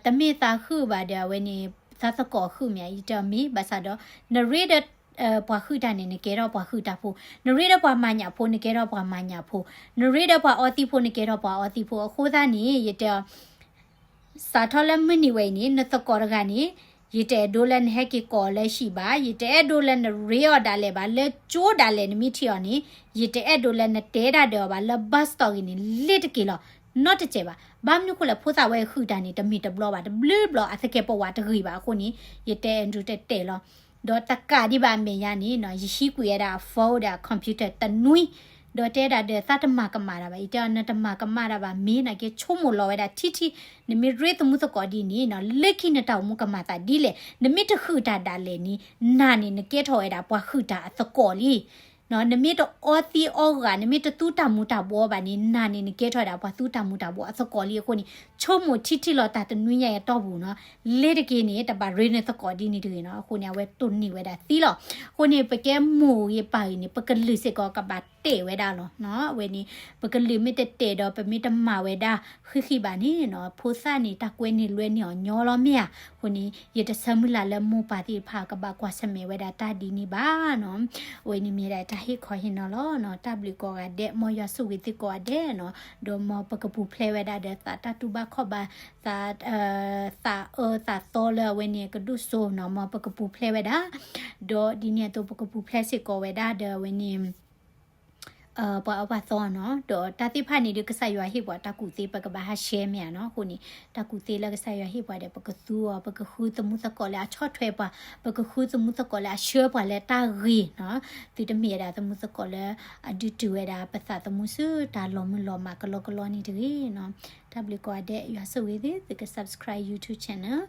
တမ့ၢ်သးဃုာ်ဘၣ်ဒီး အဝဲန့ၣ် သးသကိးဃုာ်မ့ၢ်ဧါ, ယတဲအီၤမ့ၢ်, ဘၣ်ဆၣ်ဒီး နရ့ဒီး ပှၤဟုၣ်တၢ်န့ၣ် နကဲထီၣ်ပှၤဟုၣ်တၢ်ဖိ, နရ့ဒီးပှၤမၤညၣ်ဖိ နကဲထီၣ်ပှၤမၤညၣ်ဖိ, နရ့ဒီးပှၤအီသံးဖိ နကဲထီၣ်ပှၤအီသံးဖိ. အဃိသတးန့ၣ် ယတဲအီၤ စးထီၣ်လၢမုၢ်နံၤဝဲအံၤန့ၣ် နသကိးတဂၤန့ၣ် ယတအဲၣ်ဒိးလၢနဟဲက့ၤကိးအီၤလၢဟံၣ်ဘၣ်, ယတအဲၣ်ဒိးလၢနရ့အီၤဒၣ်လဲာ်ဘၣ်, လၢကၠိဒၣ်လဲာ်နမ့ၢ်ထံၣ်အီၤန့ၣ် ယတအဲၣ်ဒိးလၢနတဲတၢ်ဒီးအီၤဘၣ်, လၢ bus stop ဂ့ၤန့ၣ် လ့ၤတက့ၢ်လီၤ, နီတစဲးဘၣ်. ဘၣ်မနုၤဃိလဲၣ် ဖိသၣ်ဝဲဟုၣ်တၢ်န့ၣ် တမ့ၢ်တဘျီဘၣ်, တဘျုးဘျီအသကဲးပဝးတဂ့ၤဘၣ်အဃိန့ၣ် ယတဲအၣ်ဒိးတဲတဲလီၤ. ဒီးတကးဒံးဘၣ်အမဲာ်ညါန့ၣ် ယဟံးကွံာ်ဝဲဒၣ်အ phone ဒီးအ computer တနွံ ဒီးတဲဒၣ်ဒီးသးတမၤကမၣ်တၢ်ဘၣ်, ယတဲအီၤ နတမၤကမၣ်တၢ်ဘၣ် မ့ၢ်နာ်က့ဆိကမိၣ်လီၤဝဲဒၣ်ထံထံ, နမ့ၢ်ရ့သမူသကိးဒ်န့ၣ် လၢခံနတၢ်အိၣ်မူကမၤသးဒ်လဲၣ်, နမ့ၢ်တဟုၣ်တၢ်ဒၣ်လဲာ်န့ၣ် နၤန့ၣ် နကဲထီၣ်ဝဲဒၣ်ပှၤဟုၣ်တၢ်အသကိးလံ. နမ့ၢ်တအီသံးအီဂၤ, နမ့ၢ်တသူတၢ်မူၤတၢ်ဘှီးဘၣ်န့ၣ် နၤန့ၣ် နကဲထီၣ်ဝဲဒၣ်ပှၤသူတၢ်မူၤတၢ်ဘှီးအသကိးလံအဃိန့ၣ် ဆိကမိၣ်ထံထံလီၤတၢ်တနွံညါအံၤအတီၢ်ပူၤနီၤ, လ့ၤတက့ၢ်န့ၣ် တဘၣ်ရ့နသကိးဒ်န့ၣ်တဂ့ၤနီၤ. အဃိန့ၣ် အဝဲတိၢ်န့ၢ်ဝဲဒၣ်သံလီၤ. အဃိန့ၣ် ပကဲမိၢ်ဂ့ၤပၢ်ဂ့ၤန့ၣ် ပကလုၢ်စ့ၢ်ကီးကဘၣ်တဲာ်ဝဲဒၣ်လီၤ. အဝဲန့ၣ် ပကလုၢ်မ့ၢ်တတဲာ်ဒီး ပမ့ၢ်တမၤဝဲဒၣ်ဃံးဃံးဘၣ်န့ၣ်နီၤ, ဖိသၣ်န့ၣ် တၢ်ကွဲန့ၢ်လွဲန့ၢ်အီၤညီလီၤမ့ၢ်ဧါ. အဃိန့ၣ် ယတဆၢမုၢ်လၢ်လၢမိၢ်ပၢ်သ့ၣ်တဖၣ်ကဘၣ်ကွၢ်ဆၢၣ်မဲာ်ဝဲဒၣ်တၢ်ဒ်န့ၣ်ဘၣ်နီၤ. အဝဲန့ၣ်မ့ၢ်ဒၣ်တၢ်ဟ့ၣ်ခီဟ့ၣ်နီၤလီၤနီၤ. တၢ်ဘျုးကိးဂၤဒဲး, မ်ယွၤဆိၣ်ဂ့ၤသုကိးဂၤဒဲးနီၤ. ဒီးမ်ပကပူၤဖျဲးဝဲဒၣ်ဒီးသးတၢ်တူၢ်ဘၣ်ခီၣ်ဘၣ်, သး, သးအၢသးသီလၢအဝဲန့ၣ်ကဒိၣ်စိနီၤ, မ်ပကပူၤဖျဲးဝဲဒၣ်. ဒီးဒ်န့ၣ်အသိး ပကပူၤဖျဲးစ့ၢ်ကီးဝဲဒၣ်ဒီးအဝဲန့ၣ် ပှၤအၢပှၤသီနီၤ. ဒီးတၢ်သ့ၣ်တဖၣ်န့ၣ်ဒီး ကစၢ်ယွၤဟ့ၣ်ပှၤတၢ်ကူၣ်သ့ ပကဘၣ်ဟး share မ့ၢ်ဧါနီၤ. အဃိန့ၣ် တၢ်ကူၣ်သ့လၢကစၢ်ယွၤဟ့ၣ်ပှၤဒီး ပကသူအီၤ, ပကဃုသမူသကိးလၢအဆီၣ်ထွဲပှၤ, ပကဃုသမူသကိးလၢအဆှၢပှၤလၢတၢ်ဂ့ၤနီၤ. သုတမ့ၢ်ဝဲဒၣ်သမူသကိးလၢအဒုးတုၤဝဲဒၣ် ပသးသမူဆူတၢ်လီၤမုၢ်လီၤမၢ်ကလီကလီန့ၣ်တဂ့ၤနီၤ. တၢ်ဘျုးကိးဂၤဒဲး, ယွၤဆိၣ်ဂ့ၤသု, သုက subscribe YouTube channel,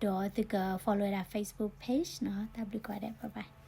ဒီးသုက follow ဝဲဒၣ် Facebook page နီၤ. တၢ်ဘျုးကိးဂၤဒဲး, bye bye.